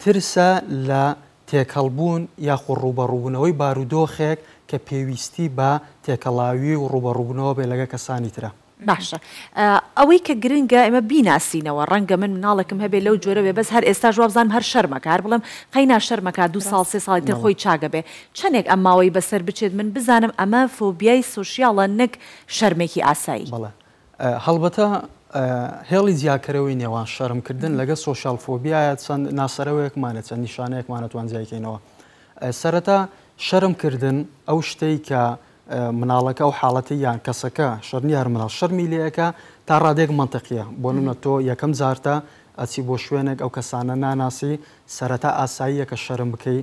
ترسە لە تێکەڵبوون یاخۆ ڕووبەڕووبوونەوەی بارودۆخێک کە پێویستی بە تێکەڵاوی و ڕووبەڕووبوونەوە بێ لەگە کەسانی ترە. باشە ئەوەی کە گرنگە ئێمە بیناسینەوە ڕەنگە من مناڵێکم هەبێ لەو جۆرە بێ بەس هەر ئێستاش وابزانم هەر شەرمەکە هەر بڵێم قەینا شەرمەکە دوو ساڵ سێ ساڵی تر خۆی چاک ئەبێ چەنێک ئەم ماوەی بەسەر بچێت من بزانم ئەمە فۆبیای سۆشیاڵە نەک شەرمێکی ئاسایی. بەڵێ هەڵبەتە هێڵی جیاکەرەوەی نێوان شەرمکردن لەگەڵ سۆشیال فۆبیایە چەند ناسەرەوەیەکمانە چەند نیشانەیەکمان ئەتوان جیایکەینەوە سەرەتا شەرمکردن ئەو شتەی کە مناڵەکە ئەو حاڵەتی یان کەسەکە شەرمی هەر مناڵ شەرمی لێەکە تا ڕادێک منطقیە بۆ نمونە تۆ یەکەم جارتە ئەچی بۆ شوێنێک ئەو کەسانە ناناسی سەرەتا ئاساییە کە شەرم بکەی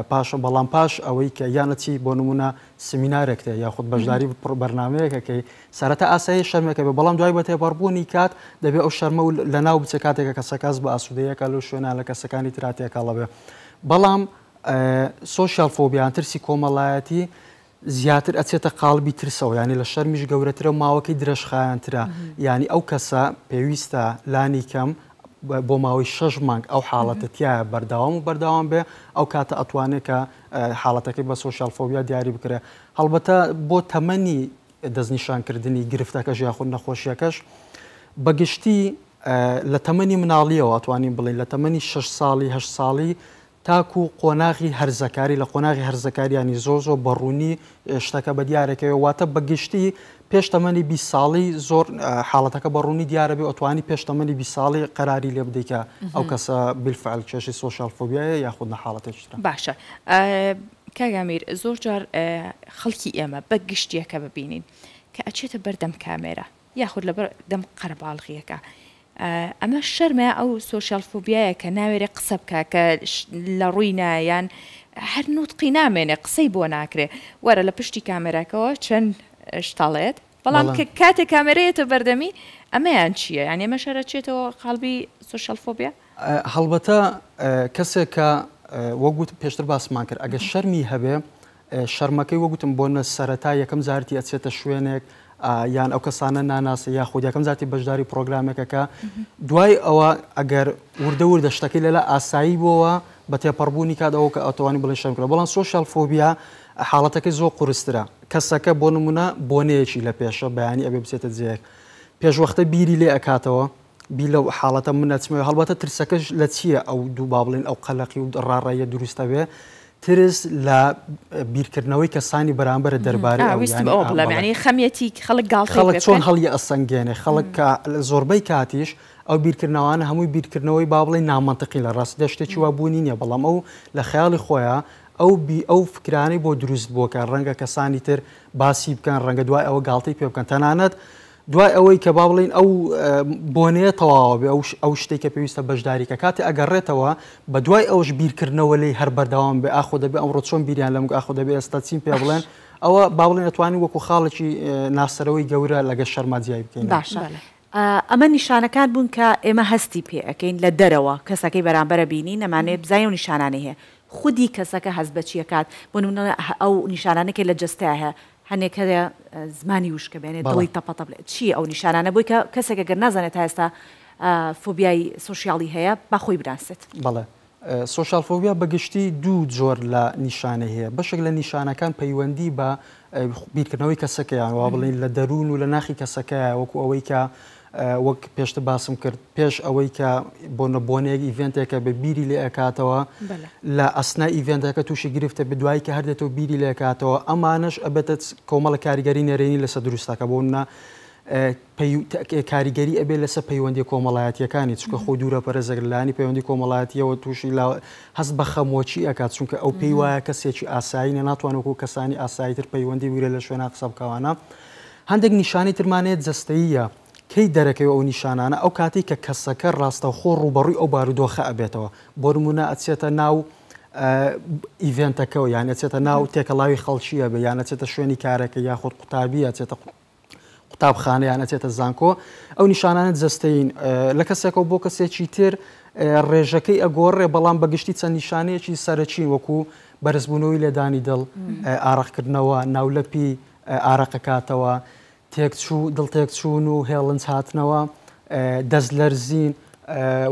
پاش بەڵام پاش ئەوەی کە یان ئەچی بۆ نمونە سمینارێک تێ یاخود بەشداری بەرنمەیەکەکەی سەرەتا ئاسایی شەرمێکە بێ بەڵام دوای بە تێپەڕبوونی کات دەبێ ئەو شەرمە و لەناو بچێ کاتێکە کەسەکەس بە ئاسوودەیەکە لەو شوێنە لە کەسەکانی ترا تێکەڵە بێ بەڵام سۆشیال فۆبیا یان ترسی کۆمەڵایەتی زیاتر ئەچێتە قاڵبی ترسەوە یانی لە شەرمیش گەورەترە و ماوەکەی درێژخایەنترە یانی ئەو کەسە پێویستە لانی کەم بۆ ماوەی شەش مانگ ئەو حاڵەتە تایە بەردەوام و بەردەوام بێ ئەو کاتە ئەتوانێت کە حاڵەتەکەی بە سۆشیال فۆبیا دیاری بکرێ هەڵبەتە بۆ تەمەنی دەستنیشانکردنی گرفتەکەش یاخود نەخۆشیەکەش بەگشتی لە تەمەنی مناڵیەوە ئەتوانین بڵین لە تەمەنی 6 ساڵی 8 ساڵی تاکو قۆناغی هەرزەکاری، لە قۆناغی هەرزەکاری یانی زۆر زۆر بە ڕوونی شتەکە بە دیارەکەوێ، واتە بە گشتی پێش تەمەنی 20 ساڵی زۆر حاڵەتەکە بە ڕوونی دیارە بێ ئەتوانی پێش تەمەنی 20 ساڵی قەراری لێ بدەی کە ئەو کەسە بیلفعل کێشەی سۆشیال فۆبیایە یاخود نە حاڵەتێکی ترە. باشە کاک ئامیر زۆر جار خەڵکی ئێمە بە گشتیەکە ببینین کە ئەچێتە بەردەم کامێرا یاخود لەبەر دەم قەرەباڵغیەکە ئەمە شەرمە ئەو سۆشیال فۆبیایە کە ناوێرێ قسە بکا کە لە ڕووی نایە یان هەر نوتقی نامێنێ قسەی بۆ ناکرێ وەرە لە پشتی کامێراکەوە چەند شتەڵێت بەڵام کە کاتێک کامێرەیەتە بەردەمی ئەمەیان چییە یان ئێمە شەرە چێتەوە قاڵبی سۆشیال فۆبیا؟ هەڵبەتە کەسێک کە وەک گوتم پێشتر باسمان کرد ئەگەر شەرمی هەبێ شەرمەکەی وەک وتم بۆ نە سەرەتا یەکەم جارتی ئەچێتە شوێنێک یان ئەو کەسانە ناناسێ یاخود یەکەم جارتی بەشداری پرۆگرامێکەکە دوای ئەوە ئەگەر وردە وردە شتەکەی لەلا ئاسایی بۆوە بە تێپەڕبوونی کات ئەوە کە ئەتوانی بڵێ شەرم کرد بەڵام سۆشیال فۆبیا حاڵەتەکەی زۆر قورسترە کەسەکە بۆ نمونە بۆنەیەکی لە پێشە بەیانی ئەبێ بچێتە جێیەک پێشوەختە بیری لێ ئەکاتەوە بیر لەو حاڵەتە من ئەچمەوە هەڵبەتە ترسەکەش لە چییە ئەو دوو با بڵێن ئەو قەلەقی و ڕاڕاییە دروستە بێ ترس لە بیرکردنەوەی کەسانی بەرامبەرە دەربارەی ئەو ویستم ئەوە بڵێم یانی خەمیەتی خەڵک گاڵتەی خەڵک چۆن هەڵی ئەسەنگێنێ خەڵک کە زۆربەی کاتیش ئەو بیرکردنەوانە هەمووی بیرکردنەوەی با بڵێن نامەنتقی لە ڕاستیدا شتێکی وا بوونی نییە بەڵام ئەو لە خەیاڵی خۆیان ئەو بی ئەو فکرانەی بۆ دروست بووە کە ڕەنگە کەسانی تر باسی بکەن ڕەنگە دوای ئەوە گاڵتەی پێ بکەن تەنانەت دوای ئەوەی کە با بڵێین ئەو بۆنەیە تەواوە بێ ئەو شتێک کە پێویستە بەشداری کە کاتێ ئەگەڕێتەوە بە دوای ئەوش بیرکردنەوە لێی هەر بەردەوام بێ ئاخۆ دەبێ ئەمڕۆ چۆن بیریان لەم ئاخۆ دەبێ ئێستا چیم پێ بڵێن ئەوە با بڵێن ئەتوانین وەکو خاڵێکی ناسەرەوەی گەورە لەگە شەرما جیای بکەین. باشە ئەمە نیشانەکان بوون کە ئێمە هەستی پێ ئەکەین لە دەرەوە کەسەکەی بەرامبەرە بینین ئەمانەوێ بزانین ئەو نیشانانەی هەیە خودی کەسەکە هەست بە چی ئەکات بۆ نمونە ئەو نیشانانەی کە لە جەستەیا هەیە هەنێک هەیە زمانی وشکە بێنێ دڵی تەپە تەپ لێ چییە ئەو نیشانانە بۆی کە کەسێک گەر نازانێت تا ئێستا فۆبیای سۆشیاڵی هەیە با خۆی بناسێت. بەڵێ سۆشیال فۆبیا بە گشتی دوو جۆر لە نیشانەی هەیە بەشێک لە نیشانەکان پەیوەندی بە بیرکردنەوەی کەسەکەیان وا بڵێین لە دەروون و لە ناخی کەسەکەیە وەکو ئەوەی کە وەک پێشتر باسم کرد پێش ئەوەی کە بۆنە بۆنەیەک ئیڤێنتێکە بە بیری لێ ئەکاتەوە لە ئەسنا ئیڤێنتەکە تووشی گرفتە بە دوایی کە هەردێتەوە بیری لێ ئەکاتەوە ئەمانەش ئەبێتە کۆمەڵە کاریگەری نەرێنی لەسەر دروستەکە بۆ نە کاریگەری ئەبێ لەسەر پەیوەندی کۆمەڵایەتیەکانی چونکە خۆی دوورە پەرێزێک لانی پەیوەندی کۆمەڵایەتیەوە تووشی لا هەست بە خەمۆکی ئەکات چونکە ئەو پێی وایە کەسێکی ئاسایی نیە ناتوانێت وەکو کەسانی ئاسایی تر پەیوەندی بگرێت لە شوێنە قسە بکەوانە هەندێک نیشانەی ترمان هەیە جەستەییە، کەی دەرەکەوێ ئەو نیشانانە؟ ئەو کاتەی کە کەسەکە ڕاستەوخۆ ڕووبەڕووی ئەو بارودۆخە ئەبێتەوە، بۆ نموونە ئەچێتە ناو ئیڤێنتەکەوە یان ئەچێتە ناو تێکەڵاوی خەڵکی ئەبێ یان ئەچێتە شوێنی کارەکە یاخود قوتابی ئەچێتە قوتابخانە یان ئەچێتە زانکۆ ئەو نیشانانە جەستەیین لە کەسێکەوە بۆ کەسێکی تر ڕێژەکەی ئەگۆڕێ بەڵام بەگشتی چەند نیشانەیەکی سەرەکین وەکو بەرزبوونەوەی لێدانی دڵ ئارەقکردنەوە ناولەپی ئارەقەکاتەوە، تێکچوو، دڵ تێکچوون و هێڵنج هاتنەوە، دەست لەرزین.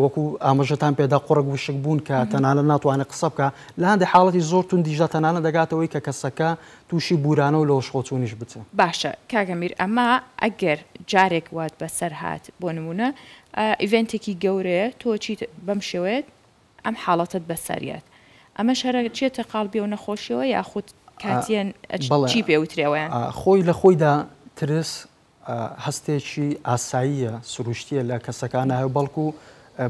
وەکو ئاماژەتان پێدا قوڕگ وشک بوون کە تەنانەت ناتوانێت قسە بکە لە هەندێک حاڵەتی زۆر توندیشدا تەنانەت دەگاتەوەی کە کەسەکە تووشی بورانە و لەهۆشخۆچوونیش بچێت. باشە کاک ئەمیر ئەمە ئەگەر جارێک وات بەسەر هات بۆ نمونە event ێکی گەورەیە تۆ چیت بەم شێوەیەت ئەم حاڵەتەت بەسەر یەت ئەمەش هەر ئەچێتە قاڵبی ئەو نەخۆشیەوە یاخود کاتیەن چی پێ وترێ ئەوەیان؟ خۆی لە خۆیدا ترس هەستێکی ئاساییە سروشتیە لە کەسەکانە هەیە بەڵکو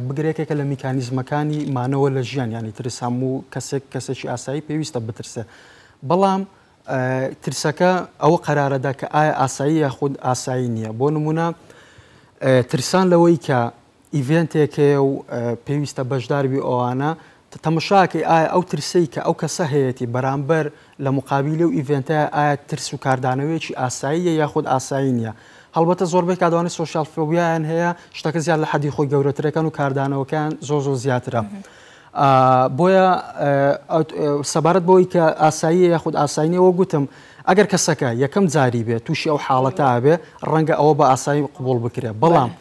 بگرە یەکێکە لە میکانیزمەکانی مانەوە لە ژیان یانی ترس هەموو کەسێک کەسێکی ئاسایی پێویستە بترسێ بەڵام ترسەکە ئەوە قەرارەدا کە ئایا ئاسایی یاخود ئاسایی نییە بۆ نمونە ترسان لەوەی کە event ێک هەیە و پێویستە بەشداربی ئەوانە تەمەشاکەی ئایا ئەو ترسەی کە ئەو کەسە هەیەتی بەرامبەر لە مقابیلی ئەو event ە ئایا ترس و کاردانەوەیەکی ئاساییە یاخود ئاسایی نییە هەڵبەتە زۆربەی کات ئەوانەی social phobia یان هەیە شتەکە زیاد لە حەدی خۆی گەورەترەکەن و کاردانەوەکەیان زۆر زۆر زیاترە بۆیە سەبارەت بەوەی کە ئاساییە یاخود ئاسایی نییە وەک گوتم ئەگەر کەسەکە یەکەم جاری بێت تووشی ئەو حاڵەتە بێ ڕەنگە ئەوە بە ئاسایی قبوڵ بکرێت بەڵام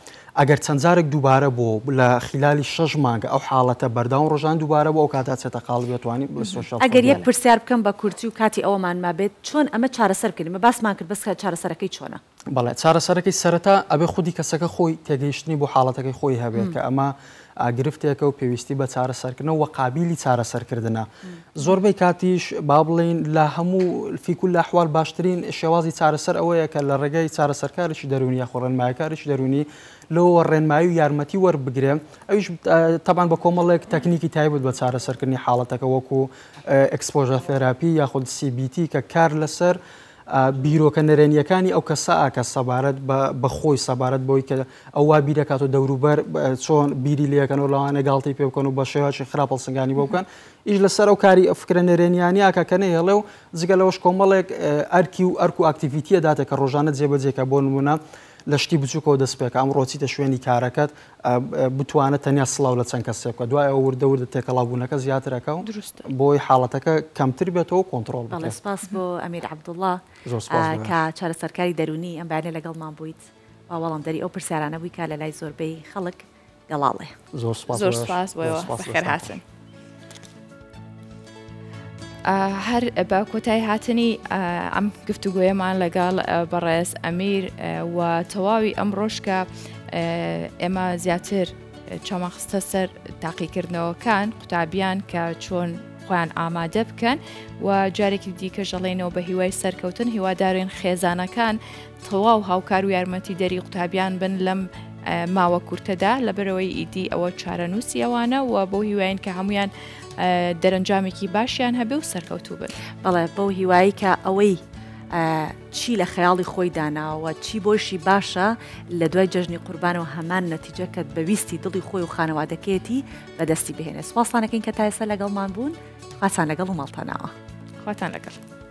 ئەگەر چەند جارێک دووبارە بووە و لە خیلالی شەش مانگە ئەو حاڵەتە بەردەوام ڕۆژان دووبارە بووە ئەو کاتە ئەچێتە قاڵبی ئەتوانی بڵێی social ئەگەر یەک پرسیار بکەم بە کورتی و کاتی ئەوەمان مابێت چۆن ئەمە چارەسەر بکەین ئێمە باسمان کرد بەس چارەسەرەکەی چۆنە؟ بەڵێ چارەسەرەکەی سەرەتا ئەبێ خودی کەسەکە خۆی تێگەیشتنی بۆ حاڵەتەکەی خۆی هەبێت کە ئەمە گرفتێکە و پێویستی بە چارەسەرکردنە و قابیلی چارەسەرکردنە. زۆربەی کاتیش با بڵێین لە هەموو فی کل احوال باشترین شێوازی چارەسەر ئەوەیە کە لە ڕێگەی چارەسەرکارێکی دەروونی یاخۆ ڕێنمایەکارێکی دەروونی لەوەوە ڕێنمایی و یارمەتی وەربگرێ ئەویش تەبعەن بە کۆمەڵێک تەکنیکی تایبەت بە چارەسەرکردنی حاڵەتەکە وەکو exposure therapy یاخود CBT کە کار لەسەر بیرۆکە نەرێنییەکانی ئەو کەسە ئاکا سەبارەت بە خۆی، سەبارەت بەوەی کە ئەو وا بیرەکات و دەوروبەر چۆن بیری لێکەن و لەوانەیە گاڵتەی پێ بکەن و بە شێوازێکی خراپ هەڵسەنگانی بۆ بکەن، ئیش لەسەر ئەو کاری فکرە نەرێنییانە ئاکا کە نەیهێڵێ و جگە لەوەش کۆمەڵێک ئەرکی و ئەرک و activity ئەداتێ کە ڕۆژانە جێبەجێ کە بۆ نموونە لە شتی بچووکەوە دەست پێکە ئەمڕۆ چیتە شوێنی کارەکەت بتوانە تەنیا سڵاو لە چەند کەسێ بکە دوای ئەوە وردە وردە تێکەڵاوبوونەکە زیاتر ئەکا و بۆی حاڵەتەکە کەمتر بێتەوە و کۆنتڕۆڵ بکرێت. بەڵێ سپاس بۆ ئەمیر عەبدوڵڵا کە چارەسەرکاری دەروونی ئەم بەیانە لەگەڵمان بوویت و وەڵامدەری ئەو پرسیارانە بووی کە لە لای زۆربەی خەڵک گەڵاڵەیە. زۆر سپاس زۆر سپاس بۆ ئێوە بەخێرهاتن. هەر بە کۆتای هاتنی ئەم گفتوگۆیەمان لەگەڵ بەڕێز ئەمیر و تەواوی ئەم ڕۆژکە ئێمە زیاتر چاومان خستە سەر تاقیکردنەوەکان قوتابیان کە چۆن خۆیان ئامادە بکەن و جارێکی دیکە ژەڵێنەوە بە هیوای سەرکەوتن هیوادارین خێزانەکان تەواو هاوکار و یارمەتیدەری قوتابیان بن لەم ماوە کورتەدا لەبەرەوەی ئیدی ئەوە چارەنووسی ئەوانە و بۆ هیواین کە هەمویان دەرەنجامێکی باشیان هەبێ و سەرکەوتوو بن. بەڵێ بەو هیوایی کە ئەوەی چی لە خەیاڵی خۆی داناوە چی بۆشی باشە لە دوای جەژنی قوربانەوە هەمان نەتیجە کە بە ویستی دڵی خۆی و خانەوادەکەیەتی بەدەستی بهێنێ سوپاستان ئەکەین کە تا ئێستا لەگەڵمان بوون خواتان لەگەڵ و ماڵتاناوە. خواتان لەگەڵ.